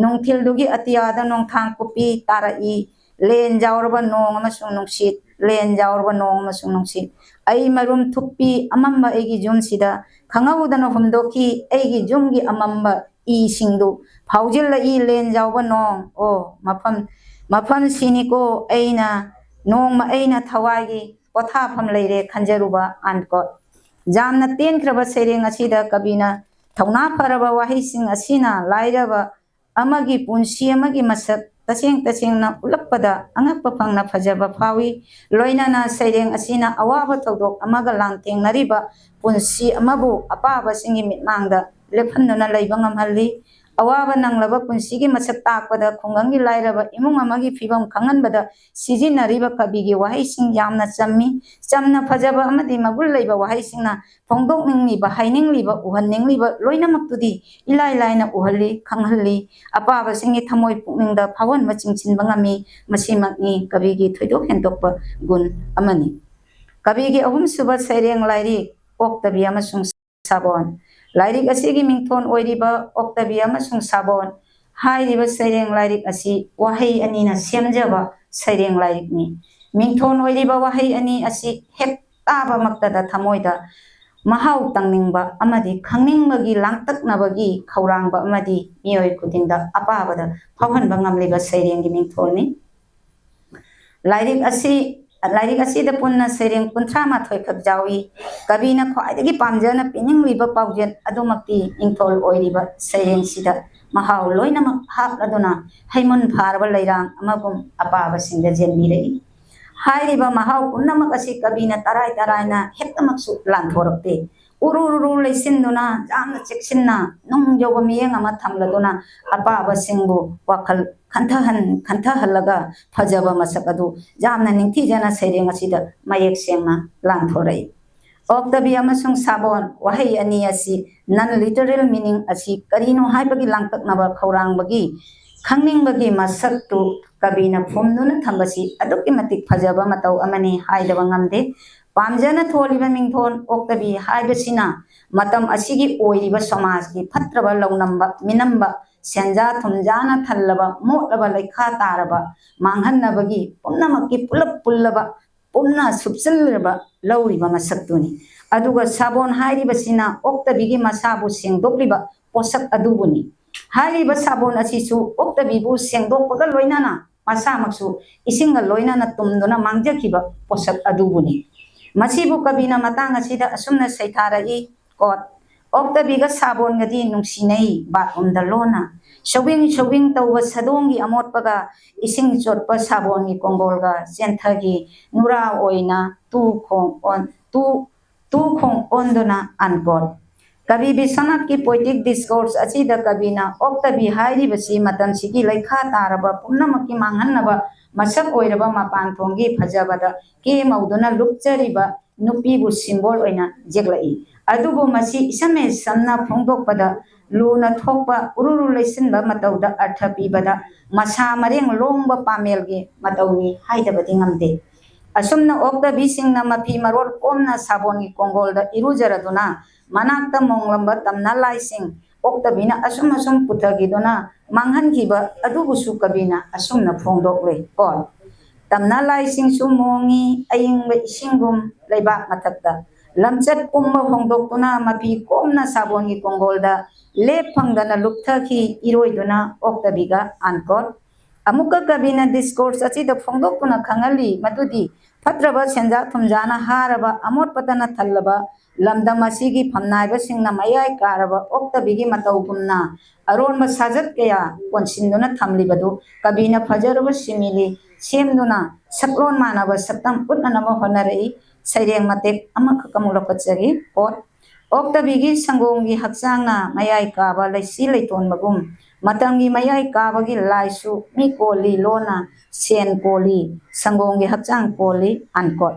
ꯅꯨꯡꯊꯤꯜꯗꯨꯒꯤ ꯑꯇꯤꯌꯥꯗ ꯅꯣꯡꯊꯥꯡ ꯀꯨꯞꯄꯤ ꯇꯥꯔꯛꯏ, ꯂꯦꯟ ꯌꯥꯎꯔꯕ ꯅꯣꯡ ꯑꯃꯁꯨꯡ ꯅꯨꯡꯁꯤꯠ, ꯂꯦꯟ ꯌꯥꯎꯔꯕ ꯅꯣꯡ ꯑꯃꯁꯨꯡ ꯅꯨꯡꯁꯤꯠ, ꯑꯩ ꯃꯔꯨꯝ ꯊꯨꯞꯄꯤ ꯑꯃꯝꯕ ꯑꯩꯒꯤ ꯌꯨꯝꯁꯤꯗ, ꯈꯪꯍꯧꯗꯅ ꯍꯨꯝꯗꯣꯛꯈꯤ ꯑꯩꯒꯤ ꯌꯨꯝꯒꯤ ꯑꯃꯝꯕ ꯏꯁꯤꯡꯗꯨ, ꯐꯥꯎꯖꯤꯜꯂꯛꯏ ꯂꯦꯟ ꯌꯥꯎꯕ ꯅꯣꯡ, ꯑꯣ ꯃꯐꯝ, ꯃꯐꯝꯁꯤꯅꯤꯀꯣ ꯑꯩꯅ, ꯅꯣꯡꯃ ꯑꯩꯅ ꯊꯋꯥꯏꯒꯤ ꯄꯣꯊꯥꯐꯝ ꯂꯩꯔꯦ ꯈꯟꯖꯔꯨꯕ, unquote꯫ ꯌꯥꯝꯅ ꯇꯦꯟꯈ꯭ꯔꯕ ꯁꯩꯔꯦꯡ ꯑꯁꯤꯗ ꯀꯕꯤꯅ ꯊꯧꯅꯥ ꯐꯔꯕ ꯋꯥꯍꯩꯁꯤꯡ ꯑꯁꯤꯅ ꯂꯥꯏꯔꯕ ꯑꯃꯒꯤ ꯄꯨꯟꯁꯤ ꯑꯃꯒꯤ ꯃꯁꯛ ꯇꯁꯦꯡ ꯇꯁꯦꯡꯅ ꯎꯠꯂꯛꯄꯗ ꯑꯉꯛꯄ ꯐꯪꯅ ꯐꯖꯕ ꯐꯥꯎꯏ꯫ ꯂꯣꯏꯅꯅ ꯁꯩꯔꯦꯡ ꯑꯁꯤꯅ ꯑꯋꯥꯕ ꯊꯧꯗꯣꯛ ꯑꯃꯒ ꯂꯥꯟꯊꯦꯡꯅꯔꯤꯕ ꯄꯨꯟꯁꯤ ꯑꯃꯕꯨ ꯑꯄꯥꯕꯁꯤꯡꯒꯤ ꯃꯤꯠꯃꯥꯡꯗ ꯂꯦꯞꯍꯟꯗꯨꯅ ꯂꯩꯕ ꯉꯝꯍꯜꯂꯤ꯫ ꯑꯋꯥꯕ ꯅꯪꯂꯕ ꯄꯨꯟꯁꯤꯒꯤ ꯃꯁꯛ ꯇꯥꯛꯄꯗ ꯈꯨꯡꯒꯪꯒꯤ ꯂꯥꯏꯔꯕ ꯏꯃꯨꯡ ꯑꯃꯒꯤ ꯐꯤꯕꯝ ꯈꯪꯍꯟꯕꯗ ꯁꯤꯖꯤꯟꯅꯔꯤꯕ ꯀꯕꯤꯒꯤ ꯋꯥꯍꯩꯁꯤꯡ ꯌꯥꯝꯅ ꯆꯝꯃꯤ꯫ ꯆꯝꯅ ꯐꯖꯕ ꯑꯃꯗꯤ ꯃꯒꯨꯟ ꯂꯩꯕ ꯋꯥꯍꯩꯁꯤꯡꯅ ꯐꯣꯡꯗꯣꯛꯅꯤꯡꯂꯤꯕ, ꯍꯥꯏꯅꯤꯡꯂꯤꯕ, ꯎꯍꯟꯅꯤꯡꯂꯤꯕ ꯂꯣꯏꯅꯃꯛꯇꯨꯗꯤ ꯏꯂꯥꯏ ꯂꯥꯏꯅ ꯎꯍꯜꯂꯤ, ꯈꯪꯍꯜꯂꯤ꯫ ꯑꯄꯥꯕꯁꯤꯡꯒꯤ ꯊꯃꯣꯏ ꯄꯨꯛꯅꯤꯡꯗ ꯐꯥꯎꯍꯟꯕ, ꯆꯤꯡꯁꯤꯟꯕ ꯉꯝꯃꯤ꯫ ꯃꯁꯤꯃꯛꯅꯤ ꯀꯕꯤꯒꯤ ꯊꯣꯏꯗꯣꯛ ꯍꯦꯟꯗꯣꯛꯄ ꯒꯨꯟ ꯑꯃꯅꯤ꯫ ꯀꯕꯤꯒꯤ ꯑꯍꯨꯝꯁꯨꯕ ꯁꯩꯔꯦꯡ ꯂꯥꯏꯔꯤꯛ ꯑꯣꯛꯇꯕꯤ ꯑꯃꯁꯨꯡ ꯁꯥꯕꯣꯟ꯫ ꯂꯥꯏꯔꯤꯛ ꯑꯁꯤꯒꯤ ꯃꯤꯡꯊꯣꯟ ꯑꯣꯏꯔꯤꯕ ꯑꯣꯛꯇꯕꯤ ꯑꯃꯁꯨꯡ ꯁꯥꯕꯣꯟ ꯍꯥꯏꯔꯤꯕ ꯁꯩꯔꯦꯡ ꯂꯥꯏꯔꯤꯛ ꯑꯁꯤ ꯋꯥꯍꯩ ꯑꯅꯤꯅ ꯁꯦꯝꯖꯕ ꯁꯩꯔꯦꯡ ꯂꯥꯏꯔꯤꯛꯅꯤ꯫ ꯃꯤꯡꯊꯣꯟ ꯑꯣꯏꯔꯤꯕ ꯋꯥꯍꯩ ꯑꯅꯤ ꯑꯁꯤ ꯍꯦꯛ ꯇꯥꯕꯃꯛꯇꯗ ꯊꯃꯣꯏꯗ ꯃꯍꯥꯎ ꯇꯪꯅꯤꯡꯕ ꯑꯃꯗꯤ ꯈꯪꯅꯤꯡꯕꯒꯤ ꯂꯥꯡꯇꯛꯅꯕꯒꯤ ꯈꯧꯔꯥꯡꯕ ꯑꯃꯗꯤ ꯃꯤꯑꯣꯏ ꯈꯨꯗꯤꯡꯗ ꯑꯄꯥꯕꯗ ꯐꯥꯎꯍꯟꯕ ꯉꯝꯂꯤꯕ ꯁꯩꯔꯦꯡꯒꯤ ꯃꯤꯡꯊꯣꯜꯅꯤ꯫ ꯂꯥꯏꯔꯤꯛ ꯑꯁꯤ, ꯂꯥꯏꯔꯤꯛ ꯑꯁꯤꯗ ꯄꯨꯟꯅ ꯁꯩꯔꯦꯡ ꯀꯨꯟꯊ꯭ꯔꯥ ꯃꯥꯊꯣꯏ ꯈꯛ ꯌꯥꯎꯏ꯫ ꯀꯕꯤꯅ ꯈ꯭ꯋꯥꯏꯗꯒꯤ ꯄꯥꯝꯖꯅ ꯄꯤꯅꯤꯡꯂꯤꯕ ꯄꯥꯎꯖꯦꯜ ꯑꯗꯨꯃꯛꯇꯤ ꯃꯤꯡꯊꯣꯜ ꯑꯣꯏꯔꯤꯕ ꯁꯩꯔꯦꯡꯁꯤꯗ ꯃꯍꯥꯎ ꯂꯣꯏꯅꯃꯛ ꯍꯥꯞꯂꯗꯨꯅ ꯍꯩꯃꯨꯟ ꯐꯥꯔꯕ ꯂꯩꯔꯥꯡ ꯑꯃꯒꯨꯝ ꯑꯄꯥꯕꯁꯤꯡꯗ ꯆꯦꯟꯕꯤꯔꯛꯏ꯫ ꯍꯥꯏꯔꯤꯕ ꯃꯍꯥꯎ ꯄꯨꯝꯅꯃꯛ ꯑꯁꯤ ꯀꯕꯤꯅ ꯇꯔꯥꯏ ꯇꯔꯥꯏꯅ ꯍꯦꯛꯇꯃꯛꯁꯨ ꯂꯥꯟꯊꯣꯔꯛꯇꯦ꯫ ꯎꯔꯨ ꯔꯨꯔꯨ ꯂꯩꯁꯤꯟꯗꯨꯅ ꯌꯥꯝꯅ ꯆꯦꯛꯁꯤꯟꯅ ꯅꯨꯡ ꯌꯧꯕ ꯃꯤꯠꯌꯦꯡ ꯑꯃ ꯊꯝꯂꯗꯨꯅ ꯑꯄꯥꯕꯁꯤꯡꯕꯨ ꯋꯥꯈꯜ ꯈꯟꯊꯍꯟ-, ꯈꯟꯊꯍꯜꯂꯒ ꯐꯖꯕ ꯃꯁꯛ ꯑꯗꯨ ꯌꯥꯝꯅ ꯅꯤꯡꯊꯤꯖꯅ ꯁꯩꯔꯦꯡ ꯑꯁꯤꯗ ꯃꯌꯦꯛ ꯁꯦꯡꯅ ꯂꯥꯟꯊꯣꯔꯛꯏ꯫ ꯑꯣꯛꯇꯕꯤ ꯑꯃꯁꯨꯡ ꯁꯥꯕꯣꯟ ꯋꯥꯍꯩ ꯑꯅꯤ ꯑꯁꯤ non literal meaning ꯑꯁꯤ ꯀꯔꯤꯅꯣ ꯍꯥꯏꯕꯒꯤ ꯂꯥꯡꯇꯛꯅꯕ ꯈꯧꯔꯥꯡꯕꯒꯤ ꯈꯪꯅꯤꯡꯕꯒꯤ ꯃꯁꯛꯇꯨ ꯀꯕꯤꯅ ꯐꯨꯝꯗꯨꯅ ꯊꯝꯕꯁꯤ ꯑꯗꯨꯛꯀꯤ ꯃꯇꯤꯛ ꯐꯖꯕ ꯃꯇꯧ ꯑꯃꯅꯤ ꯍꯥꯏꯗꯕ ꯉꯝꯗꯦ꯫ ꯄꯥꯝꯖꯅ ꯊꯣꯜꯂꯤꯕ ꯃꯤꯡꯊꯣꯟ ꯑꯣꯛꯇꯕꯤ ꯍꯥꯏꯕꯁꯤꯅ ꯃꯇꯝ ꯑꯁꯤꯒꯤ ꯑꯣꯏꯔꯤꯕ ꯁꯃꯥꯖꯀꯤ ꯐꯠꯇ꯭ꯔꯕ ꯂꯧꯅꯝꯕ, ꯃꯤꯅꯝꯕ, ꯁꯦꯟꯖꯥ ꯊꯨꯝꯖꯥꯅ ꯊꯜꯂꯕ, ꯃꯣꯠꯂꯕ, ꯂꯩꯈꯥ ꯇꯥꯔꯕ, ꯃꯥꯡꯍꯟꯅꯕꯒꯤ ꯄꯨꯝꯅꯃꯛꯀꯤ ꯄꯨꯂꯞ ꯄꯨꯜꯂꯕ, ꯄꯨꯟꯅ ꯁꯨꯞꯆꯤꯜꯂꯕ ꯂꯧꯔꯤꯕ ꯃꯁꯛꯇꯨꯅꯤ꯫ ꯑꯗꯨꯒ ꯁꯥꯕꯣꯟ ꯍꯥꯏꯔꯤꯕꯁꯤꯅ ꯑꯣꯛꯇꯕꯤꯒꯤ ꯃꯁꯥꯕꯨ ꯁꯦꯡꯗꯣꯛꯂꯤꯕ ꯄꯣꯠꯁꯛ ꯑꯗꯨꯕꯨꯅꯤ꯫ ꯍꯥꯏꯔꯤꯕ ꯁꯥꯕꯣꯟ ꯑꯁꯤꯁꯨ ꯑꯣꯛꯇꯕꯤꯕꯨ ꯁꯦꯡꯗꯣꯛꯄꯒ ꯂꯣꯏꯅꯅ ꯃꯁꯥꯃꯛꯁꯨ ꯏꯁꯤꯡꯒ ꯂꯣꯏꯅꯅ ꯇꯨꯝꯗꯨꯅ ꯃꯥꯡꯖꯈꯤꯕ ꯄꯣꯠꯁꯛ ꯑꯗꯨꯕꯨꯅꯤ꯫ ꯃꯁꯤꯕꯨ ꯀꯕꯤꯅ ꯃꯇꯥꯡ ꯑꯁꯤꯗ ꯑꯁꯨꯝꯅ ꯁꯩꯊꯥꯔꯛꯏ, quote, "ꯑꯣꯛꯇꯕꯤꯒ ꯁꯥꯕꯣꯟꯒꯗꯤ ꯅꯨꯡꯁꯤꯅꯩ ꯕꯥꯠꯔꯨꯝꯗ ꯂꯣꯟꯅ꯫ ꯁꯧꯋꯤꯡ ꯁꯧꯋꯤꯡ ꯇꯧꯕ ꯁꯗꯣꯡꯒꯤ ꯑꯃꯣꯠꯄꯒ ꯏꯁꯤꯡ ꯆꯣꯠꯄ ꯁꯥꯕꯣꯟꯒꯤ ꯀꯣꯡꯒꯣꯜꯒ ꯆꯦꯟꯊꯈꯤ꯫ ꯅꯨꯔꯥ ꯑꯣꯏꯅ ꯇꯨ ꯈꯣꯡ ꯑꯣꯟ-, ꯇꯨ, ꯇꯨ ꯈꯣꯡ ꯑꯣꯟꯗꯨꯅ", unquote꯫ ꯀꯕꯤ ꯕꯤꯁ꯭ꯋꯅꯥꯊꯀꯤ poetic discourse ꯑꯁꯤꯗ ꯀꯕꯤꯅ ꯑꯣꯛꯇꯕꯤ ꯍꯥꯏꯔꯤꯕꯁꯤ ꯃꯇꯝꯁꯤꯒꯤ ꯂꯩꯈꯥ ꯇꯥꯔꯕ ꯄꯨꯝꯅꯃꯛꯀꯤ ꯃꯥꯡꯍꯟꯅꯕ ꯃꯁꯛ ꯑꯣꯏꯔꯕ ꯃꯄꯥꯟ ꯊꯣꯡꯒꯤ ꯐꯖꯕꯗ ꯀꯦ ꯃꯧꯗꯨꯅ ꯂꯨꯞꯆꯔꯤꯕ ꯅꯨꯄꯤꯕꯨ symbol ꯑꯣꯏꯅ ꯌꯦꯛꯂꯛꯏ꯫ ꯑꯗꯨꯕꯨ ꯃꯁꯤ ꯏꯁꯝ ꯁꯝꯅ ꯐꯣꯡꯗꯣꯛꯄꯗ ꯂꯨꯅ ꯊꯣꯛꯄ, ꯎꯔꯨꯔꯨ ꯂꯩꯁꯤꯟꯕ ꯃꯇꯧꯗ ꯑꯔꯊ ꯄꯤꯕꯗ ꯃꯁꯥ ꯃꯔꯦꯡ ꯂꯣꯡꯕ ꯄꯥꯃꯦꯜꯒꯤ ꯃꯇꯧꯅꯤ ꯍꯥꯏꯗꯕꯗꯤ ꯉꯝꯗꯦ꯫ ꯑꯁꯨꯝꯅ ꯑꯣꯛꯇꯕꯤꯁꯤꯡꯅ ꯃꯐꯤ ꯃꯔꯣꯜ ꯀꯣꯝꯅ ꯁꯥꯕꯣꯟꯒꯤ ꯀꯣꯡꯒꯣꯜꯗ ꯏꯔꯨꯖꯔꯗꯨꯅ ꯃꯅꯥꯛꯇ ꯃꯣꯡꯂꯝꯕ ꯇꯝꯅ ꯂꯥꯏꯁꯤꯡ ꯑꯣꯛꯇꯕꯤꯅ ꯑꯁꯨꯝ ꯑꯁꯨꯝ ꯄꯨꯊꯈꯤꯗꯨꯅ ꯃꯥꯡꯍꯟꯈꯤꯕ ꯑꯗꯨꯕꯨꯁꯨ ꯀꯕꯤꯅ ꯑꯁꯨꯝꯅ ꯐꯣꯡꯗꯣꯛꯂꯦ꯫ ꯀꯣ, ꯇꯝꯅ ꯂꯥꯏꯁꯤꯡꯁꯨ ꯃꯣꯡꯉꯤ ꯑꯏꯪꯕ ꯏꯁꯤꯡꯒꯨꯝ ꯂꯩꯕꯥꯛ ꯃꯊꯛꯇ꯫ ꯂꯝꯆꯠ ꯄꯨꯝꯕ ꯍꯣꯡꯗꯣꯛꯇꯨꯅ ꯃꯐꯤ ꯀꯣꯝꯅ ꯁꯥꯕꯣꯟꯒꯤ ꯀꯣꯡꯒꯣꯜꯗ ꯂꯦꯞ ꯐꯪꯗꯅ ꯂꯨꯞꯊꯈꯤ ꯏꯔꯣꯏꯗꯨꯅ ꯑꯣꯛꯇꯕꯤꯒ꯫ ꯑꯟꯀꯣꯠ꯫ ꯑꯃꯨꯛꯀ ꯀꯕꯤꯅ ꯗꯤꯁꯀꯣꯔꯁ ꯑꯁꯤꯗ ꯐꯣꯡꯗꯣꯛꯇꯨꯅ ꯈꯪꯍꯜꯂꯤ ꯃꯗꯨꯗꯤ ꯐꯠꯇ꯭ꯔꯕ ꯁꯦꯟꯖꯥ ꯊꯨꯝꯖꯥꯅ ꯍꯥꯔꯕ ꯑꯃꯣꯠꯄꯇꯅ ꯊꯜꯂꯕ ꯂꯝꯗꯝ ꯑꯁꯤꯒꯤ ꯐꯝꯅꯥꯏꯕꯁꯤꯡꯅ ꯃꯌꯥꯏ ꯀꯥꯔꯕ ꯑꯣꯛꯇꯕꯤꯒꯤ ꯃꯇꯧꯒꯨꯝꯅ ꯑꯔꯣꯟꯕ ꯁꯥꯖꯠ ꯀꯌꯥ ꯀꯣꯟꯁꯤꯟꯗꯨꯅ ꯊꯝꯂꯤꯕꯗꯨ ꯀꯕꯤꯅ ꯐꯖꯔꯕ ꯁꯤꯃꯤꯂꯤ ꯁꯦꯝꯗꯨꯅ ꯁꯛꯂꯣꯟ ꯃꯥꯟꯅꯕ ꯁꯛꯇꯝ ꯎꯠꯅꯅꯕ ꯍꯣꯠꯅꯔꯛꯏ꯫ ꯁꯩꯔꯦꯡ ꯃꯇꯦꯛ ꯑꯃꯈꯛ ꯑꯃꯨꯛ ꯂꯧꯈꯠꯆꯔꯤ꯫ ꯀꯣꯠ꯫ ꯑꯣꯛꯇꯕꯤꯒꯤ ꯁꯪꯒꯣꯝꯒꯤ ꯍꯛꯆꯥꯡꯅ ꯃꯌꯥꯏ ꯀꯥꯕ ꯂꯩꯁꯤ ꯂꯩꯇꯣꯟꯕꯒꯨꯝ, ꯃꯇꯝꯒꯤ ꯃꯌꯥꯏ ꯀꯥꯕꯒꯤ ꯂꯥꯏꯁꯨ ꯃꯤ ꯀꯣꯜꯂꯤ, ꯂꯣꯟꯅ ꯁꯦꯟ ꯀꯣꯜꯂꯤ, ꯁꯪꯒꯣꯝꯒꯤ ꯍꯛꯆꯥꯡ ꯀꯣꯜꯂꯤ꯫ ꯑꯟꯀꯣꯠ꯫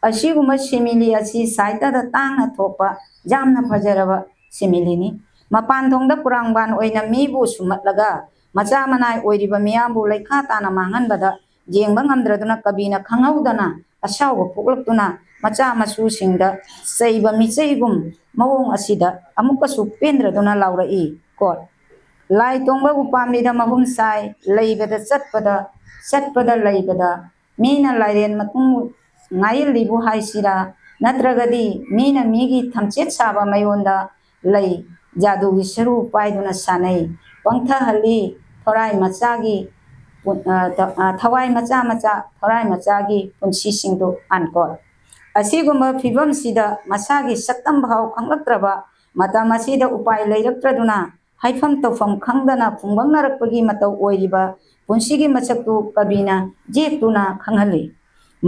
ꯑꯁꯤꯒꯨꯝꯕ ꯁꯤꯃꯤꯂꯤ ꯑꯁꯤ ꯁꯥꯍꯤꯇ꯭ꯌꯗ ꯇꯥꯡꯅ ꯊꯣꯛꯄ ꯌꯥꯝꯅ ꯐꯖꯔꯕ ꯁꯤꯃꯤꯂꯤꯅꯤ꯫ ꯃꯄꯥꯟ ꯊꯣꯡꯗ ꯀꯨꯔꯥꯡꯕꯥꯟ ꯑꯣꯏꯅ ꯃꯤꯕꯨ ꯁꯨꯝꯍꯠꯂꯒ ꯃꯆꯥ ꯃꯅꯥꯏ ꯑꯣꯏꯔꯤꯕ ꯃꯤꯌꯥꯝꯕꯨ ꯂꯩꯈꯥ ꯇꯥꯅ ꯃꯥꯡꯍꯟꯕꯗ ꯌꯦꯡꯕ ꯉꯝꯗ꯭ꯔꯗꯨꯅ ꯀꯕꯤꯅ ꯈꯪꯍꯧꯗꯅ ꯑꯁꯥꯎꯕ ꯄꯣꯛꯂꯛꯇꯨꯅ ꯃꯆꯥ ꯃꯁꯨꯁꯤꯡꯗ ꯆꯩꯕ ꯃꯤꯆꯩꯒꯨꯝ ꯃꯑꯣꯡ ꯑꯁꯤꯗ ꯑꯃꯨꯛꯀꯁꯨ ꯄꯦꯟꯗ꯭ꯔꯗꯨꯅ ꯂꯥꯎꯔꯛꯏ꯫ ꯀꯣꯠ꯫ ꯂꯥꯏ ꯇꯣꯡꯕ ꯎꯄꯥꯝꯕꯤꯗ ꯃꯍꯨꯝ ꯁꯥꯏ, ꯂꯩꯕꯗ ꯆꯠꯄꯗ, ꯆꯠꯄꯗ ꯂꯩꯕꯗ, ꯃꯤꯅ ꯂꯥꯏꯔꯦꯟ ꯃꯇꯨꯡ ꯉꯥꯏꯍꯜꯂꯤꯕꯨ ꯍꯥꯏꯁꯤꯔꯥ, ꯅꯠꯇ꯭ꯔꯒꯗꯤ ꯃꯤꯅ ꯃꯤꯒꯤ ꯊꯝꯆꯦꯠ ꯁꯥꯕ ꯃꯌꯣꯟꯗ ꯂꯩ ꯖꯥꯗꯨꯒꯤ ꯁꯔꯨ ꯄꯥꯏꯗꯨꯅ ꯁꯥꯟꯅꯩ, ꯄꯪꯊꯍꯜꯂꯤ ꯊꯣꯔꯥꯏ ꯃꯆꯥꯒꯤ ꯄꯨ-, ꯑ, ꯊ-, ꯑ, ꯊꯋꯥꯏ ꯃꯆꯥ ꯃꯆꯥ, ꯊꯣꯔꯥꯏ ꯃꯆꯥꯒꯤ ꯄꯨꯟꯁꯤꯁꯤꯡꯗꯨ꯫ ꯑꯟꯀꯣꯠ꯫ ꯑꯁꯤꯒꯨꯝꯕ ꯐꯤꯕꯝꯁꯤꯗ ꯃꯁꯥꯒꯤ ꯁꯛꯇꯝ ꯐꯥꯎ ꯈꯪꯂꯛꯇ꯭ꯔꯕ ꯃꯇꯝ ꯑꯁꯤꯗ ꯎꯄꯥꯏ ꯂꯩꯔꯛꯇ꯭ꯔꯗꯨꯅ ꯍꯥꯏꯐꯝ ꯇꯧꯐꯝ ꯈꯪꯗꯅ ꯐꯨꯡꯕꯪꯅꯔꯛꯄꯒꯤ ꯃꯇꯧ ꯑꯣꯏꯔꯤꯕ ꯄꯨꯟꯁꯤꯒꯤ ꯃꯁꯛꯇꯨ ꯀꯕꯤꯅ ꯌꯦꯛꯇꯨꯅ ꯈꯪꯍꯜꯂꯤ꯫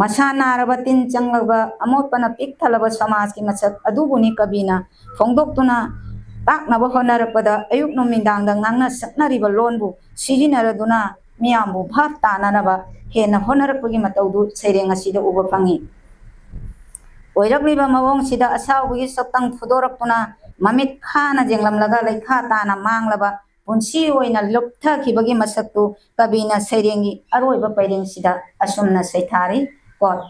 ꯃꯁꯥ ꯅꯥꯔꯕ, ꯇꯤꯟ ꯆꯪꯂꯕ, ꯑꯃꯣꯠꯄꯅ ꯄꯤꯛ ꯊꯜꯂꯕ ꯁꯃꯥꯖꯀꯤ ꯃꯁꯛ ꯑꯗꯨꯕꯨꯅꯤ ꯀꯕꯤꯅ ꯐꯣꯡꯗꯣꯛꯇꯨꯅ ꯇꯥꯛꯅꯕ ꯍꯣꯠꯅꯔꯛꯄꯗ ꯑꯌꯨꯛ ꯅꯨꯃꯤꯗꯥꯡꯗ ꯉꯥꯡꯅ ꯁꯛꯅꯔꯤꯕ ꯂꯣꯟꯕꯨ ꯁꯤꯖꯤꯟꯅꯔꯗꯨꯅ ꯃꯤꯌꯥꯝꯕꯨ ꯚꯥꯞ ꯇꯥꯅꯅꯕ ꯍꯦꯟꯅ ꯍꯣꯠꯅꯔꯛꯄꯒꯤ ꯃꯇꯧꯗꯨ ꯁꯩꯔꯦꯡ ꯑꯁꯤꯗ ꯎꯕ ꯐꯪꯏ꯫ ꯑꯣꯏꯔꯛꯂꯤꯕ ꯃꯑꯣꯡꯁꯤꯗ ꯑꯁꯥꯎꯕꯒꯤ ꯁꯛꯇꯝ ꯐꯨꯗꯣꯔꯛꯇꯨꯅ ꯃꯃꯤꯠ ꯈꯥꯅ ꯌꯦꯡꯂꯝꯂꯒ ꯂꯩꯈꯥ ꯇꯥꯅ ꯃꯥꯡꯂꯕ ꯄꯨꯟꯁꯤ ꯑꯣꯏꯅ ꯂꯨꯞꯊꯈꯤꯕꯒꯤ ꯃꯁꯛꯇꯨ ꯀꯕꯤꯅ ꯁꯩꯔꯦꯡꯒꯤ ꯑꯔꯣꯏꯕ ꯄꯔꯦꯡꯁꯤꯗ ꯑꯁꯨꯝꯅ ꯁꯩꯊꯥꯔꯤ꯫ ꯀꯣꯠ꯫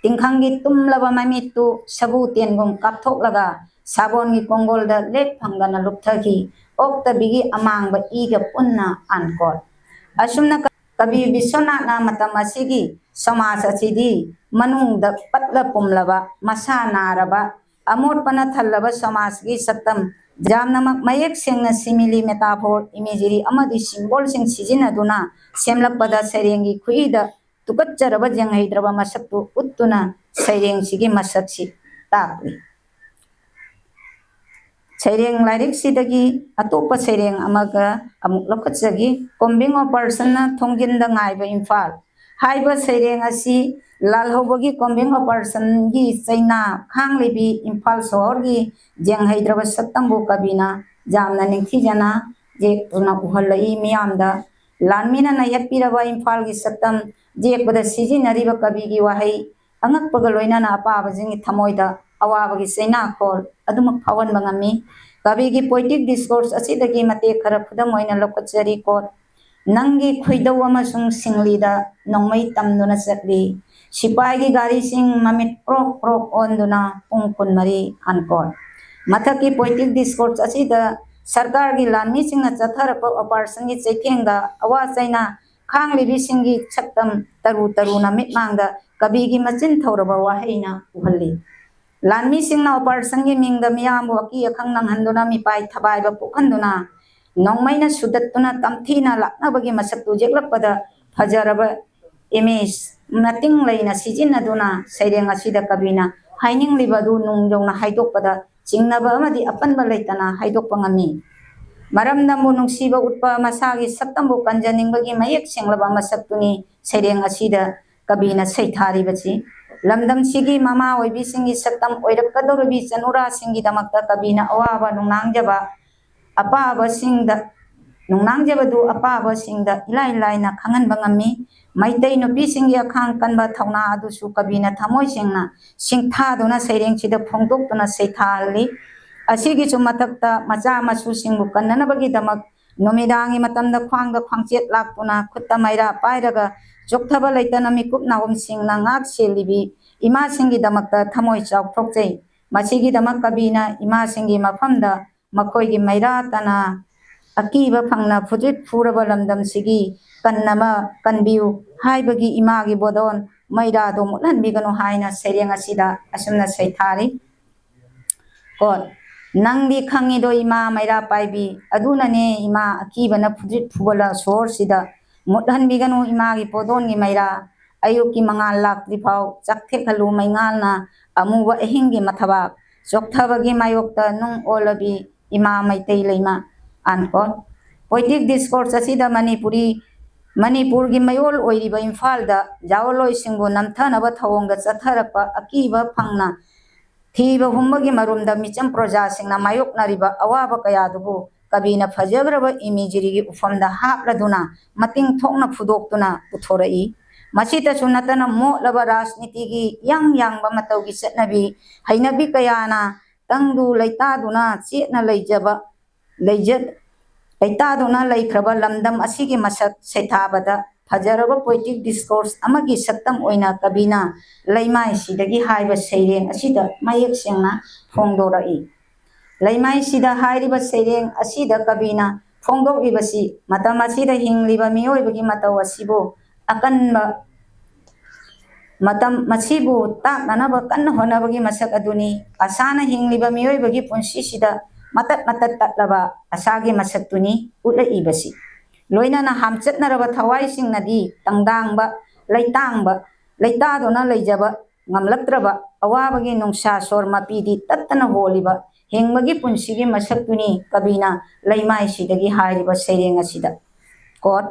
ꯇꯤꯡꯈꯪꯒꯤ ꯇꯨꯝꯂꯕ ꯃꯃꯤꯠꯇꯨ ꯁꯕꯨ ꯇꯦꯟꯒꯨꯝ ꯀꯥꯞꯊꯣꯛꯂꯒ ꯁꯥꯕꯣꯟꯒꯤ ꯀꯣꯡꯒꯣꯜꯗ ꯂꯦꯞ ꯐꯪꯗꯅ ꯂꯨꯞꯊꯈꯤ꯫ ꯑꯣꯛꯇꯕꯤꯒꯤ ꯑꯃꯥꯡꯕ ꯏꯒ ꯄꯨꯟꯅ ꯑꯟꯀꯣꯠ꯫ ꯑꯁꯨꯝꯅ ꯀꯕꯤ ꯕꯤꯁ꯭ꯋꯅꯥꯊꯅ ꯃꯇꯝ ꯑꯁꯤꯒꯤ ꯁꯃꯥꯖ ꯑꯁꯤꯗꯤ ꯃꯅꯨꯡꯗ ꯄꯠꯂ ꯄꯨꯝꯂꯕ, ꯃꯁꯥ ꯅꯥꯔꯕ, ꯑꯃꯣꯠꯄꯅ ꯊꯜꯂꯕ ꯁꯃꯥꯖꯒꯤ ꯁꯛꯇꯝ ꯌꯥꯝꯅꯃꯛ ꯃꯌꯦꯛ ꯁꯦꯡꯅ simile, metaphor, imagery ꯑꯃꯗꯤ symbolꯁꯤꯡ ꯁꯤꯖꯤꯟꯅꯗꯨꯅ ꯁꯦꯝꯂꯛꯄꯗ ꯁꯩꯔꯦꯡꯒꯤ ꯈꯨꯏꯗ ꯇꯨꯀꯠꯆꯔꯕ ꯖꯦꯡꯍꯩꯗ꯭ꯔꯕ ꯃꯁꯛꯇꯨ ꯎꯠꯇꯨꯅ ꯁꯩꯔꯦꯡꯁꯤꯒꯤ ꯃꯁꯛꯁꯤ ꯇꯥꯛꯂꯤ꯫ ꯁꯩꯔꯦꯡ ꯂꯥꯏꯔꯤꯛꯁꯤꯗꯒꯤ ꯑꯇꯣꯞꯄ ꯁꯩꯔꯦꯡ ꯑꯃꯒ ꯑꯃꯨꯛ ꯂꯧꯈꯠꯆꯒꯦ꯫ ꯀꯣꯝꯕꯤꯡ ꯑꯣꯄꯔꯦꯁꯟꯅ ꯊꯣꯡꯖꯤꯟꯗ ꯉꯥꯏꯕ ꯏꯝꯐꯥꯜ ꯍꯥꯏꯕ ꯁꯩꯔꯦꯡ ꯑꯁꯤ ꯂꯥꯜꯍꯧꯕꯒꯤ ꯀꯣꯝꯕꯤꯡ ꯑꯣꯄꯔꯦꯁꯟꯒꯤ ꯆꯩꯅꯥ ꯈꯥꯡꯂꯤꯕꯤ ꯏꯝꯐꯥꯜ ꯁꯍꯔꯒꯤ ꯖꯦꯡꯍꯩꯗ꯭ꯔꯕ ꯁꯛꯇꯝꯕꯨ ꯀꯕꯤꯅ ꯌꯥꯝꯅ ꯅꯤꯡꯊꯤꯖꯅ ꯌꯦꯛꯇꯨꯅ ꯎꯍꯜꯂꯛꯏ ꯃꯤꯌꯥꯝꯗ꯫ ꯂꯥꯟꯃꯤꯅ ꯅꯩꯍꯠꯄꯤꯔꯕ ꯏꯝꯐꯥꯜꯒꯤ ꯁꯛꯇꯝ ꯌꯦꯛꯄꯗ ꯁꯤꯖꯤꯟꯅꯔꯤꯕ ꯀꯕꯤꯒꯤ ꯋꯥꯍꯩ ꯑꯉꯛꯄꯒ ꯂꯣꯏꯅꯅ ꯑꯄꯥꯕꯁꯤꯡꯒꯤ ꯊꯃꯣꯏꯗ ꯑꯋꯥꯕꯒꯤ ꯆꯩꯅꯥꯈꯣꯜ ꯑꯗꯨꯃꯛ ꯐꯥꯎꯍꯟꯕ ꯉꯝꯃꯤ꯫ ꯀꯕꯤꯒꯤ poetic discourse ꯑꯁꯤꯗꯒꯤ ꯃꯇꯦꯛ ꯈꯔ ꯈꯨꯗꯝ ꯑꯣꯏꯅ ꯂꯧꯈꯠꯆꯔꯤ꯫ ꯀꯣꯠ, "ꯅꯪꯒꯤ ꯈꯣꯏꯗꯧ ꯑꯃꯁꯨꯡ ꯁꯤꯡꯂꯤꯗ ꯅꯣꯡꯃꯩ ꯇꯝꯗꯨꯅ ꯆꯠꯂꯤ꯫ ꯁꯤꯄꯥꯏꯒꯤ ꯒꯥꯔꯤꯁꯤꯡ ꯃꯃꯤꯠ ꯀ꯭ꯔꯣꯛ ꯀ꯭ꯔꯣꯛ ꯑꯣꯟꯗꯨꯅ ꯄꯨꯡ ꯀꯨꯟꯃꯔꯤ ꯑꯟꯀꯣꯠ꯫ ꯃꯊꯛꯀꯤ poetic discourse ꯑꯁꯤꯗ ꯁꯔꯀꯥꯔꯒꯤ ꯂꯥꯟꯃꯤꯁꯤꯡꯅ ꯆꯠꯊꯔꯛꯄ ꯑꯣꯄꯔꯦꯁꯟꯒꯤ ꯆꯩꯊꯦꯡꯗ ꯑꯋꯥ ꯆꯩꯅꯥ ꯈꯥꯡꯂꯤꯕꯤꯁꯤꯡꯒꯤ ꯁꯛꯇꯝ ꯇꯔꯨ ꯇꯔꯨꯅ ꯃꯤꯠꯃꯥꯡꯗ ꯀꯕꯤꯒꯤ ꯃꯆꯤꯟ ꯊꯧꯔꯕ ꯋꯥꯍꯩꯅ ꯎꯍꯜꯂꯤ꯫ ꯂꯥꯟꯃꯤꯁꯤꯡꯅ ꯑꯣꯄꯔꯦꯁꯟꯒꯤ ꯃꯤꯡꯗ ꯃꯤꯌꯥꯝꯕꯨ ꯑꯀꯤ ꯑꯈꯪ ꯅꯪꯍꯟꯗꯨꯅ ꯃꯤꯄꯥꯏ ꯊꯕꯥꯏꯕ ꯄꯣꯛꯍꯟꯗꯨꯅ ꯅꯣꯡꯃꯩꯅ ꯁꯨꯗꯠꯇꯨꯅ ꯇꯝꯊꯤꯅ ꯂꯥꯛꯅꯕꯒꯤ ꯃꯁꯛꯇꯨ ꯌꯦꯛꯂꯛꯄꯗ ꯐꯖꯔꯕ image ꯃꯇꯤꯡ ꯂꯩꯅ ꯁꯤꯖꯤꯟꯅꯗꯨꯅ ꯁꯩꯔꯦꯡ ꯑꯁꯤꯗ ꯀꯕꯤꯅ ꯍꯥꯏꯅꯤꯡꯂꯤꯕ ꯑꯗꯨ ꯅꯨꯡ ꯌꯧꯅ ꯍꯥꯏꯗꯣꯛꯄꯗ ꯆꯤꯡꯅꯕ ꯑꯃꯗꯤ ꯑꯄꯟꯕ ꯂꯩꯇꯅ ꯍꯥꯏꯗꯣꯛꯄ ꯉꯝꯃꯤ꯫ ꯃꯔꯝꯗꯝꯕꯨ ꯅꯨꯡꯁꯤꯕ ꯎꯠꯄ, ꯃꯁꯥꯒꯤ ꯁꯛꯇꯝꯕꯨ ꯀꯟꯖꯅꯤꯡꯕꯒꯤ ꯃꯌꯦꯛ ꯁꯦꯡꯂꯕ ꯃꯁꯛꯇꯨꯅꯤ ꯁꯩꯔꯦꯡ ꯑꯁꯤꯗ ꯀꯕꯤꯅ ꯁꯩꯊꯥꯔꯤꯕꯁꯤ꯫ ꯂꯝꯗꯝꯁꯤꯒꯤ ꯃꯃꯥ ꯑꯣꯏꯕꯤꯁꯤꯡꯒꯤ ꯁꯛꯇꯝ ꯑꯣꯏꯔꯛꯀꯗꯧꯔꯤꯕꯤ ꯆꯅꯨꯔꯥꯁꯤꯡꯒꯤꯗꯃꯛꯇ ꯀꯕꯤꯅ ꯑꯋꯥꯕ ꯅꯨꯡꯅꯥꯡꯖꯕ, ꯑꯄꯥꯕꯁꯤꯡꯗ, ꯅꯨꯡꯅꯥꯡꯖꯕꯗꯨ ꯑꯄꯥꯕꯁꯤꯡꯗ ꯏꯂꯥꯏ ꯂꯥꯏꯅ ꯈꯪꯍꯟꯕ ꯉꯝꯃꯤ꯫ ꯃꯩꯇꯩ ꯅꯨꯄꯤꯁꯤꯡꯒꯤ ꯑꯈꯥꯡ ꯀꯟꯕ ꯊꯧꯅꯥ ꯑꯗꯨꯁꯨ ꯀꯕꯤꯅ ꯊꯃꯣꯏ ꯁꯦꯡꯅ ꯁꯤꯡꯊꯥꯗꯨꯅ ꯁꯩꯔꯦꯡꯁꯤꯗ ꯐꯣꯡꯗꯣꯛꯇꯨꯅ ꯁꯩꯊꯥꯍꯜꯂꯤ꯫ ꯑꯁꯤꯒꯤꯁꯨ ꯃꯊꯛꯇ ꯃꯆꯥ ꯃꯁꯨꯁꯤꯡꯕꯨ ꯀꯟꯅꯅꯕꯒꯤꯗꯃꯛ ꯅꯨꯃꯤꯗꯥꯡꯒꯤ ꯃꯇꯝꯗ ꯈ꯭ꯋꯥꯡꯗ ꯈ꯭ꯋꯥꯡꯆꯦꯠ ꯂꯥꯛꯇꯨꯅ ꯈꯨꯠꯇ ꯃꯩꯔꯥ ꯄꯥꯏꯔꯒ ꯆꯣꯛꯊꯕ ꯂꯩꯇꯅ ꯃꯤꯀꯨꯞ ꯅꯥꯍꯨꯝꯁꯤꯡꯅ ꯉꯥꯛ ꯁꯦꯜꯂꯤꯕꯤ ꯏꯃꯥꯁꯤꯡꯒꯤꯗꯃꯛꯇ ꯊꯃꯣꯏ ꯆꯥꯎꯊꯣꯛꯆꯩ꯫ ꯃꯁꯤꯒꯤꯗꯃꯛ ꯀꯕꯤꯅ ꯏꯃꯥꯁꯤꯡꯒꯤ ꯃꯐꯝꯗ ꯃꯈꯣꯏꯒꯤ ꯃꯩꯔꯥ ꯇꯅ ꯑꯀꯤꯕ ꯐꯪꯅ ꯐꯨꯗ꯭ꯔꯤꯠ ꯐꯨꯔꯕ ꯂꯝꯗꯝꯁꯤꯒꯤ ꯀꯟ ꯑꯃ ꯀꯟꯕꯤꯌꯨ ꯍꯥꯏꯕꯒꯤ ꯏꯃꯥꯒꯤ ꯕꯣꯗꯣꯟ ꯃꯩꯔꯥꯗꯣ ꯃꯨꯠꯍꯟꯕꯤꯒꯅꯨ ꯍꯥꯏꯅ ꯁꯩꯔꯦꯡ ꯑꯁꯤꯗ ꯑꯁꯨꯝꯅ ꯁꯩꯊꯥꯔꯤ꯫ ꯀꯣ, ꯅꯪꯗꯤ ꯈꯪꯉꯤꯗꯣ ꯏꯃꯥ ꯃꯩꯔꯥ ꯄꯥꯏꯕꯤ, ꯑꯗꯨꯅꯅꯦ ꯏꯃꯥ ꯑꯀꯤꯕꯅ ꯐꯨꯗ꯭ꯔꯤꯠ ꯐꯨꯕꯂ ꯁꯣꯔꯁꯤꯗ ꯃꯨꯠꯍꯟꯕꯤꯒꯅꯨ ꯏꯃꯥꯒꯤ ꯄꯣꯗꯣꯟꯒꯤ ꯃꯩꯔꯥ꯫ ꯑꯌꯨꯛꯀꯤ ꯃꯉꯥꯜ ꯂꯥꯛꯇ꯭ꯔꯤꯐꯥꯎ ꯆꯥꯛꯊꯦꯛꯍꯜꯂꯨ ꯃꯩꯉꯥꯜꯅ ꯑꯃꯨꯕ ꯑꯍꯤꯡꯒꯤ ꯃꯊꯕꯥꯛ꯫ ꯆꯣꯛꯊꯕꯒꯤ ꯃꯥꯌꯣꯛꯇ ꯅꯨꯡ ꯑꯣꯜꯂꯕꯤ ꯏꯃꯥ ꯃꯩꯇꯩ ꯂꯩꯃ꯫ ꯑꯟꯀꯣꯠ꯫ Poetic discourse ꯑꯁꯤꯗ ꯃꯅꯤꯄꯨꯔꯤ, ꯃꯅꯤꯄꯨꯔꯒꯤ ꯃꯌꯣꯜ ꯑꯣꯏꯔꯤꯕ ꯏꯝꯐꯥꯜꯗ ꯖꯥꯑꯣꯂꯣꯏꯁꯤꯡꯕꯨ ꯅꯝꯊꯅꯕ ꯊꯧꯑꯣꯡꯗ ꯆꯠꯊꯔꯛꯄ ꯑꯀꯤꯕ ꯐꯪꯅ ꯊꯤꯕ ꯍꯨꯝꯕꯒꯤ ꯃꯔꯨꯝꯗ ꯃꯤꯆꯝ ꯄ꯭ꯔꯖꯥꯁꯤꯡꯅ ꯃꯥꯌꯣꯛꯅꯔꯤꯕ ꯑꯋꯥꯕ ꯀꯌꯥꯗꯨꯕꯨ ꯀꯕꯤꯅ ꯐꯖꯈ꯭ꯔꯕ ꯏꯃꯦꯖꯔꯤꯒꯤ ꯎꯐꯝꯗ ꯍꯥꯞꯂꯗꯨꯅ ꯃꯇꯤꯡ ꯊꯣꯛꯅ ꯐꯨꯗꯣꯛꯇꯨꯅ ꯄꯨꯊꯣꯔꯛꯏ꯫ ꯃꯁꯤꯇꯁꯨ ꯅꯠꯇꯅ ꯃꯣꯠꯂꯕ ꯔꯥꯖꯅꯤꯇꯤꯒꯤ ꯏꯌꯥꯡ ꯌꯥꯡꯕ ꯃꯇꯧꯒꯤ ꯆꯠꯅꯕꯤ, ꯍꯩꯅꯕꯤ ꯀꯌꯥꯅ ꯇꯪꯗꯨ ꯂꯩꯇꯥꯗꯨꯅ ꯆꯦꯠꯅ ꯂꯩꯖꯕ, ꯂꯩꯖ-, ꯂꯩꯇꯥꯗꯨꯅ ꯂꯩꯈ꯭ꯔꯕ ꯂꯝꯗꯝ ꯑꯁꯤꯒꯤ ꯃꯁꯛ ꯁꯩꯊꯥꯕꯗ ꯐꯖꯔꯕ poetic discourse ꯑꯃꯒꯤ ꯁꯛꯇꯝ ꯑꯣꯏꯅ ꯀꯕꯤꯅ ꯂꯩꯃꯥꯏꯁꯤꯗꯒꯤ ꯍꯥꯏꯕ ꯁꯩꯔꯦꯡ ꯑꯁꯤꯗ ꯃꯌꯦꯛ ꯁꯦꯡꯅ ꯐꯣꯡꯗꯣꯔꯛꯏ꯫ ꯂꯩꯃꯥꯏꯁꯤꯗ ꯍꯥꯏꯔꯤꯕ ꯁꯩꯔꯦꯡ ꯑꯁꯤꯗ ꯀꯕꯤꯅ ꯐꯣꯡꯗꯣꯛꯂꯤꯕꯁꯤ ꯃꯇꯝ ꯑꯁꯤꯗ ꯍꯤꯡꯂꯤꯕ ꯃꯤꯑꯣꯏꯕꯒꯤ ꯃꯇꯧ ꯑꯁꯤꯕꯨ ꯑꯀꯟꯕ ꯃꯇꯝ ꯃꯁꯤꯕꯨ ꯇꯥꯛꯅꯅꯕ ꯀꯟꯅ ꯍꯣꯠꯅꯕꯒꯤ ꯃꯁꯛ ꯑꯗꯨꯅꯤ꯫ ꯑꯁꯥꯅ ꯍꯤꯡꯂꯤꯕ ꯃꯤꯑꯣꯏꯕꯒꯤ ꯄꯨꯟꯁꯤꯁꯤꯗ ꯃꯇꯠ ꯃꯇꯠ ꯇꯠꯂꯕ ꯑꯁꯥꯒꯤ ꯃꯁꯛꯇꯨꯅꯤ ꯎꯠꯂꯛꯏꯕꯁꯤ꯫ ꯂꯣꯏꯅꯅ ꯍꯥꯝꯆꯠꯅꯔꯕ ꯊꯋꯥꯏꯁꯤꯡꯅꯗꯤ ꯇꯪꯗꯥꯡꯕ, ꯂꯩꯇꯥꯡꯕ, ꯂꯩꯇꯥꯗꯨꯅ ꯂꯩꯖꯕ ꯉꯝꯂꯛꯇ꯭ꯔꯕ ꯑꯋꯥꯕꯒꯤ ꯅꯨꯡꯁꯥ ꯁꯣꯔ ꯃꯄꯤꯗꯤ ꯇꯠꯇꯅ ꯍꯣꯜꯂꯤꯕ ꯍꯤꯡꯕꯒꯤ ꯄꯨꯟꯁꯤꯒꯤ ꯃꯁꯛꯇꯨꯅꯤ ꯀꯕꯤꯅ ꯂꯩꯃꯥꯏꯁꯤꯗꯒꯤ ꯍꯥꯏꯔꯤꯕ ꯁꯩꯔꯦꯡ ꯑꯁꯤꯗ꯫ ꯀꯣꯠ,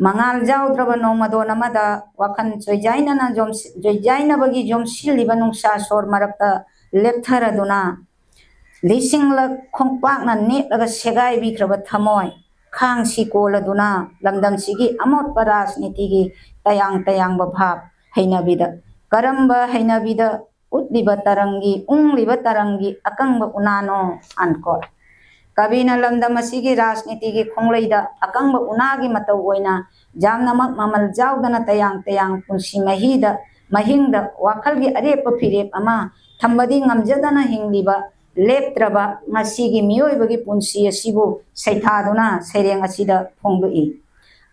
ꯃꯉꯥꯜ ꯌꯥꯎꯗ꯭ꯔꯕ ꯅꯣꯡꯃꯗꯣꯟ ꯑꯃꯗ ꯋꯥꯈꯜ ꯆꯣꯏꯖꯥꯏꯅꯅ ꯖꯣꯝꯁꯤ-, ꯆꯣꯏꯖꯥꯏꯅꯕꯒꯤ ꯖꯣꯝꯁꯤꯜꯂꯤꯕ ꯅꯨꯡꯁꯥ ꯁꯣꯔ ꯃꯔꯛꯇ ꯂꯦꯞꯊꯔꯗꯨꯅ, ꯂꯤꯁꯤꯡꯂꯛ ꯈꯣꯡꯄꯥꯛꯅ ꯅꯦꯠꯂꯒ ꯁꯦꯒꯥꯏꯕꯤꯈ꯭ꯔꯕ ꯊꯃꯣꯏ, ꯈꯥꯡꯁꯤ ꯀꯣꯜꯂꯗꯨꯅ ꯂꯝꯗꯝꯁꯤꯒꯤ ꯑꯃꯣꯠꯄ ꯔꯥꯖꯅꯤꯇꯤꯒꯤ ꯇꯌꯥꯡ ꯇꯌꯥꯡꯕ ꯚꯥꯞ ꯍꯩꯅꯕꯤꯗ, ꯀꯔꯝꯕ ꯍꯩꯅꯕꯤꯗ ꯎꯠꯂꯤꯕ ꯇꯔꯪꯒꯤ, ꯎꯪꯂꯤꯕ ꯇꯔꯪꯒꯤ ꯑꯀꯪꯕ ꯎꯅꯥꯅꯣ? ꯑꯟꯀꯣꯠ꯫ ꯀꯕꯤꯅ ꯂꯝꯗꯝ ꯑꯁꯤꯒꯤ ꯔꯥꯖꯅꯤꯇꯤꯒꯤ ꯈꯣꯡꯂꯩꯗ ꯑꯀꯪꯕ ꯎꯅꯥꯒꯤ ꯃꯇꯧ ꯑꯣꯏꯅ ꯌꯥꯝꯅꯃꯛ ꯃꯃꯜ ꯌꯥꯎꯗꯅ ꯇꯌꯥꯡ ꯇꯌꯥꯡ ꯄꯨꯟꯁꯤ ꯃꯍꯤꯗ, ꯃꯍꯤꯡꯗ ꯋꯥꯈꯜꯒꯤ ꯑꯔꯦꯞꯄ ꯐꯤꯔꯦꯞ ꯑꯃ ꯊꯝꯕꯗꯤ ꯉꯝꯖꯗꯅ ꯍꯤꯡꯂꯤꯕ ꯂꯦꯞꯇ꯭ꯔꯕ ꯉꯁꯤꯒꯤ ꯃꯤꯑꯣꯏꯕꯒꯤ ꯄꯨꯟꯁꯤ ꯑꯁꯤꯕꯨ ꯁꯩꯊꯥꯗꯨꯅ ꯁꯩꯔꯦꯡ ꯑꯁꯤꯗ ꯐꯣꯡꯗꯣꯛꯏ꯫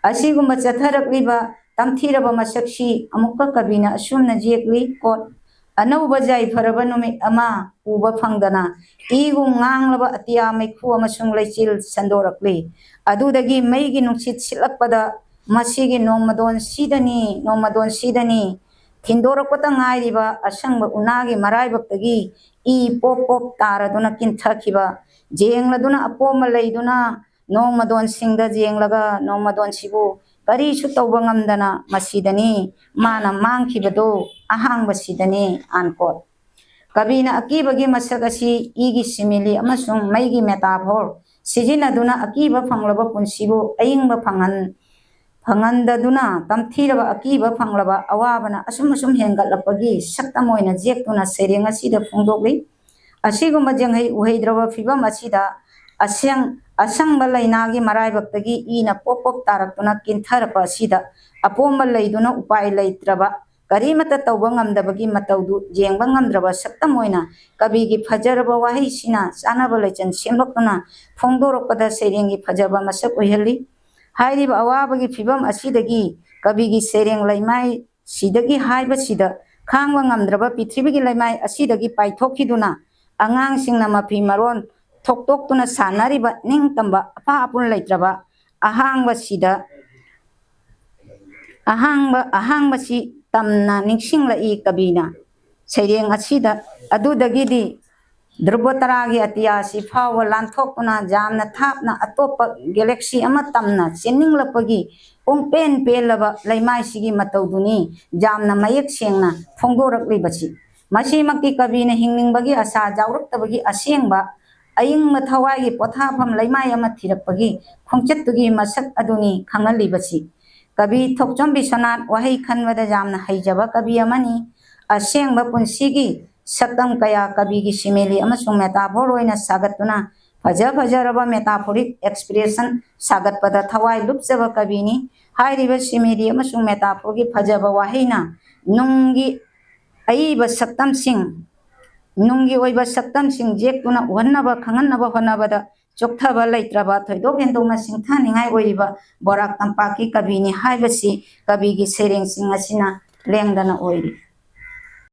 ꯑꯁꯤꯒꯨꯝꯕ ꯆꯠꯊꯔꯛꯂꯤꯕ ꯇꯝꯊꯤꯔꯕ ꯃꯁꯛꯁꯤ ꯑꯃꯨꯛꯀ ꯀꯕꯤꯅ ꯑꯁꯨꯝꯅ ꯌꯦꯛꯂꯤ, quote, "ꯑꯅꯧꯕ ꯌꯥꯏꯐꯔꯕ ꯅꯨꯃꯤꯠ ꯑꯃ ꯎꯕ ꯐꯪꯗꯅ ꯏꯒꯨꯝ ꯉꯥꯡꯂꯕ ꯑꯇꯤꯌꯥ ꯃꯩꯈꯨ ꯑꯃꯁꯨꯡ ꯂꯩꯆꯤꯜ ꯁꯟꯗꯣꯔꯛꯂꯤ꯫ ꯑꯗꯨꯗꯒꯤ ꯃꯩꯒꯤ ꯅꯨꯡꯁꯤꯠ ꯁꯤꯠꯂꯛꯄꯗ ꯃꯁꯤꯒꯤ ꯅꯣꯡꯃꯗꯣꯟꯁꯤꯗꯅꯤ, ꯅꯣꯡꯃꯗꯣꯟꯁꯤꯗꯅꯤ ꯊꯤꯟꯗꯣꯔꯛꯄꯇ ꯉꯥꯏꯔꯤꯕ ꯑꯁꯪꯕ ꯎꯅꯥꯒꯤ ꯃꯔꯥꯏꯕꯛꯇꯒꯤ ꯏ ꯄꯣꯞ ꯄꯣꯞ ꯇꯥꯔꯗꯨꯅ ꯀꯤꯟꯊꯈꯤꯕ, ꯌꯦꯡꯂꯗꯨꯅ ꯑꯄꯣꯝꯕ ꯂꯩꯗꯨꯅ ꯅꯣꯡꯃꯗꯣꯟꯁꯤꯡꯗ ꯌꯦꯡꯂꯒ ꯅꯣꯡꯃꯗꯣꯟꯁꯤꯕꯨ ꯀꯔꯤꯁꯨ ꯇꯧꯕ ꯉꯝꯗꯅ ꯃꯁꯤꯗꯅꯤ ꯃꯥꯅ ꯃꯥꯡꯈꯤꯕꯗꯨ, ꯑꯍꯥꯡꯕꯁꯤꯗꯅꯤ," unquote꯫ ꯀꯕꯤꯅ ꯑꯀꯤꯕꯒꯤ ꯃꯁꯛ ꯑꯁꯤ ꯏꯒꯤ simile ꯑꯃꯁꯨꯡ ꯃꯩꯒꯤ metaphor ꯁꯤꯖꯤꯟꯅꯗꯨꯅ ꯑꯀꯤꯕ ꯐꯪꯂꯕ ꯄꯨꯟꯁꯤꯕꯨ ꯑꯏꯪꯕ ꯐꯪꯍꯟ-, ꯐꯪꯍꯟꯗꯗꯨꯅ ꯇꯝꯊꯤꯔꯕ ꯑꯀꯤꯕ ꯐꯪꯂꯕ ꯑꯋꯥꯕꯅ ꯑꯁꯨꯝ ꯑꯁꯨꯝ ꯍꯦꯟꯒꯠꯂꯛꯄꯒꯤ ꯁꯛꯇꯝ ꯑꯣꯏꯅ ꯌꯦꯛꯇꯨꯅ ꯁꯩꯔꯦꯡ ꯑꯁꯤꯗ ꯐꯣꯡꯗꯣꯛꯂꯤ꯫ ꯑꯁꯤꯒꯨꯝꯕ ꯌꯦꯡꯍꯩ ꯎꯍꯩꯗ꯭ꯔꯕ ꯐꯤꯕꯝ ꯑꯁꯤꯗ ꯑꯁꯦꯡ-, ꯑꯁꯪꯕ ꯂꯩꯅꯥꯒꯤ ꯃꯔꯥꯏꯕꯛꯇꯒꯤ ꯏꯅ ꯄꯣꯞ ꯄꯣꯞ ꯇꯥꯔꯛꯇꯨꯅ ꯀꯤꯟꯊꯔꯛꯄ ꯑꯁꯤꯗ ꯑꯄꯣꯝꯕ ꯂꯩꯗꯨꯅ ꯎꯄꯥꯏ ꯂꯩꯇ꯭ꯔꯕ, ꯀꯔꯤꯃꯠꯇ ꯇꯧꯕ ꯉꯝꯗꯕꯒꯤ ꯃꯇꯧꯗꯨ ꯌꯦꯡꯕ ꯉꯝꯗ꯭ꯔꯕ ꯁꯛꯇꯝ ꯑꯣꯏꯅ ꯀꯕꯤꯒꯤ ꯐꯖꯔꯕ ꯋꯥꯍꯩꯁꯤꯅ ꯆꯥꯅꯕ ꯂꯩꯆꯟ ꯁꯦꯝꯂꯛꯇꯨꯅ ꯐꯣꯡꯗꯣꯔꯛꯄꯗ ꯁꯩꯔꯦꯡꯒꯤ ꯐꯖꯕ ꯃꯁꯛ ꯑꯣꯏꯍꯜꯂꯤ꯫ ꯍꯥꯏꯔꯤꯕ ꯑꯋꯥꯕꯒꯤ ꯐꯤꯕꯝ ꯑꯁꯤꯗꯒꯤ ꯀꯕꯤꯒꯤ ꯁꯩꯔꯦꯡ ꯂꯩꯃꯥꯏ ꯁꯤꯗꯒꯤ ꯍꯥꯏꯕꯁꯤꯗ ꯈꯥꯡꯕ ꯉꯝꯗ꯭ꯔꯕ ꯄ꯭ꯔꯤꯊꯤꯕꯤꯒꯤ ꯂꯩꯃꯥꯏ ꯑꯁꯤꯗꯒꯤ ꯄꯥꯏꯊꯣꯛꯈꯤꯗꯨꯅ ꯑꯉꯥꯡꯁꯤꯡꯅ ꯃꯐꯤ ꯃꯔꯣꯟ ꯊꯣꯛꯇꯣꯛꯇꯨꯅ ꯁꯥꯟꯅꯔꯤꯕ ꯅꯤꯡꯇꯝꯕ ꯑꯄꯥ ꯑꯄꯨꯟ ꯂꯩꯇ꯭ꯔꯕ ꯑꯍꯥꯡꯕꯁꯤꯗ ꯑꯍꯥꯡꯕ, ꯑꯍꯥꯡꯕꯁꯤ ꯇꯝꯅ ꯅꯤꯡꯁꯤꯡꯂꯛꯏ ꯀꯕꯤꯅ꯫ ꯁꯩꯔꯦꯡ ꯑꯁꯤꯗ ꯑꯗꯨꯗꯒꯤꯗꯤ ꯙ꯭ꯔꯨꯕ ꯇꯔꯥꯒꯤ ꯑꯇꯤꯌꯥꯁꯤ ꯐꯥꯎꯕ ꯂꯥꯟꯊꯣꯛꯇꯨꯅ ꯌꯥꯝꯅ ꯊꯥꯞꯅ ꯑꯇꯣꯞꯄ galaxy ꯑꯃ ꯇꯝꯅ ꯆꯦꯟꯅꯤꯡꯂꯛꯄꯒꯤ ꯄꯨꯡꯄꯦꯟ ꯄꯦꯜꯂꯕ ꯂꯩꯃꯥꯏꯁꯤꯒꯤ ꯃꯇꯧꯗꯨꯅꯤ ꯌꯥꯝꯅ ꯃꯌꯦꯛ ꯁꯦꯡꯅ ꯐꯣꯡꯗꯣꯔꯛꯂꯤꯕꯁꯤ꯫ ꯃꯁꯤꯃꯛꯇꯤ ꯀꯕꯤꯅ ꯍꯤꯡꯅꯤꯡꯕꯒꯤ ꯑꯁꯥ ꯌꯥꯎꯔꯛꯇꯕꯒꯤ ꯑꯁꯦꯡꯕ ꯑꯏꯪꯕ ꯊꯋꯥꯏꯒꯤ ꯄꯣꯊꯥꯐꯝ ꯂꯩꯃꯥꯏ ꯑꯃ ꯊꯤꯔꯛꯄꯒꯤ ꯈꯣꯡꯆꯠꯇꯨꯒꯤ ꯃꯁꯛ ꯑꯗꯨꯅꯤ ꯈꯪꯍꯜꯂꯤꯕꯁꯤ꯫ ꯀꯕꯤ ꯊꯣꯛꯆꯣꯝ ꯕꯤꯁ꯭ꯋꯅꯥꯊ ꯋꯥꯍꯩ ꯈꯟꯕꯗ ꯌꯥꯝꯅ ꯍꯩꯖꯕ ꯀꯕꯤ ꯑꯃꯅꯤ꯫ ꯑꯁꯦꯡꯕ ꯄꯨꯟꯁꯤꯒꯤ ꯁꯛꯇꯝ ꯀꯌꯥ ꯀꯕꯤꯒꯤ simile ꯑꯃꯁꯨꯡ metaphor ꯑꯣꯏꯅ ꯁꯥꯒꯠꯇꯨꯅ ꯐꯖ ꯐꯖꯔꯕ metaphoric expression ꯁꯥꯒꯠꯄꯗ ꯊꯋꯥꯏ ꯂꯨꯞꯆꯕ ꯀꯕꯤꯅꯤ꯫ ꯍꯥꯏꯔꯤꯕ simile ꯑꯃꯁꯨꯡ metaphorꯒꯤ ꯐꯖꯕ ꯋꯥꯍꯩꯅ ꯅꯨꯡꯒꯤ ꯑꯏꯕ ꯁꯛꯇꯝꯁꯤꯡ ꯅꯨꯡꯒꯤ ꯑꯣꯏꯕ ꯁꯛꯇꯝꯁꯤꯡ ꯌꯦꯛꯇꯨꯅ ꯎꯍꯟꯅꯕ ꯈꯪꯍꯟꯅꯕ ꯍꯣꯠꯅꯕꯗ ꯆꯣꯛꯊꯕ ꯂꯩꯇ꯭ꯔꯕ, ꯊꯣꯏꯗꯣꯛ ꯍꯦꯟꯗꯣꯛꯅ ꯁꯤꯡꯊꯥꯅꯤꯡꯉꯥꯏ ꯑꯣꯏꯔꯤꯕ ꯕꯣꯔꯥꯛ ꯇꯝꯄꯥꯛꯀꯤ ꯀꯕꯤꯅꯤ ꯍꯥꯏꯕꯁꯤ ꯀꯕꯤꯒꯤ ꯁꯩꯔꯦꯡꯁꯤꯡ ꯑꯁꯤꯅ ꯂꯦꯡꯗꯅ ꯑꯣꯏꯔꯤ꯫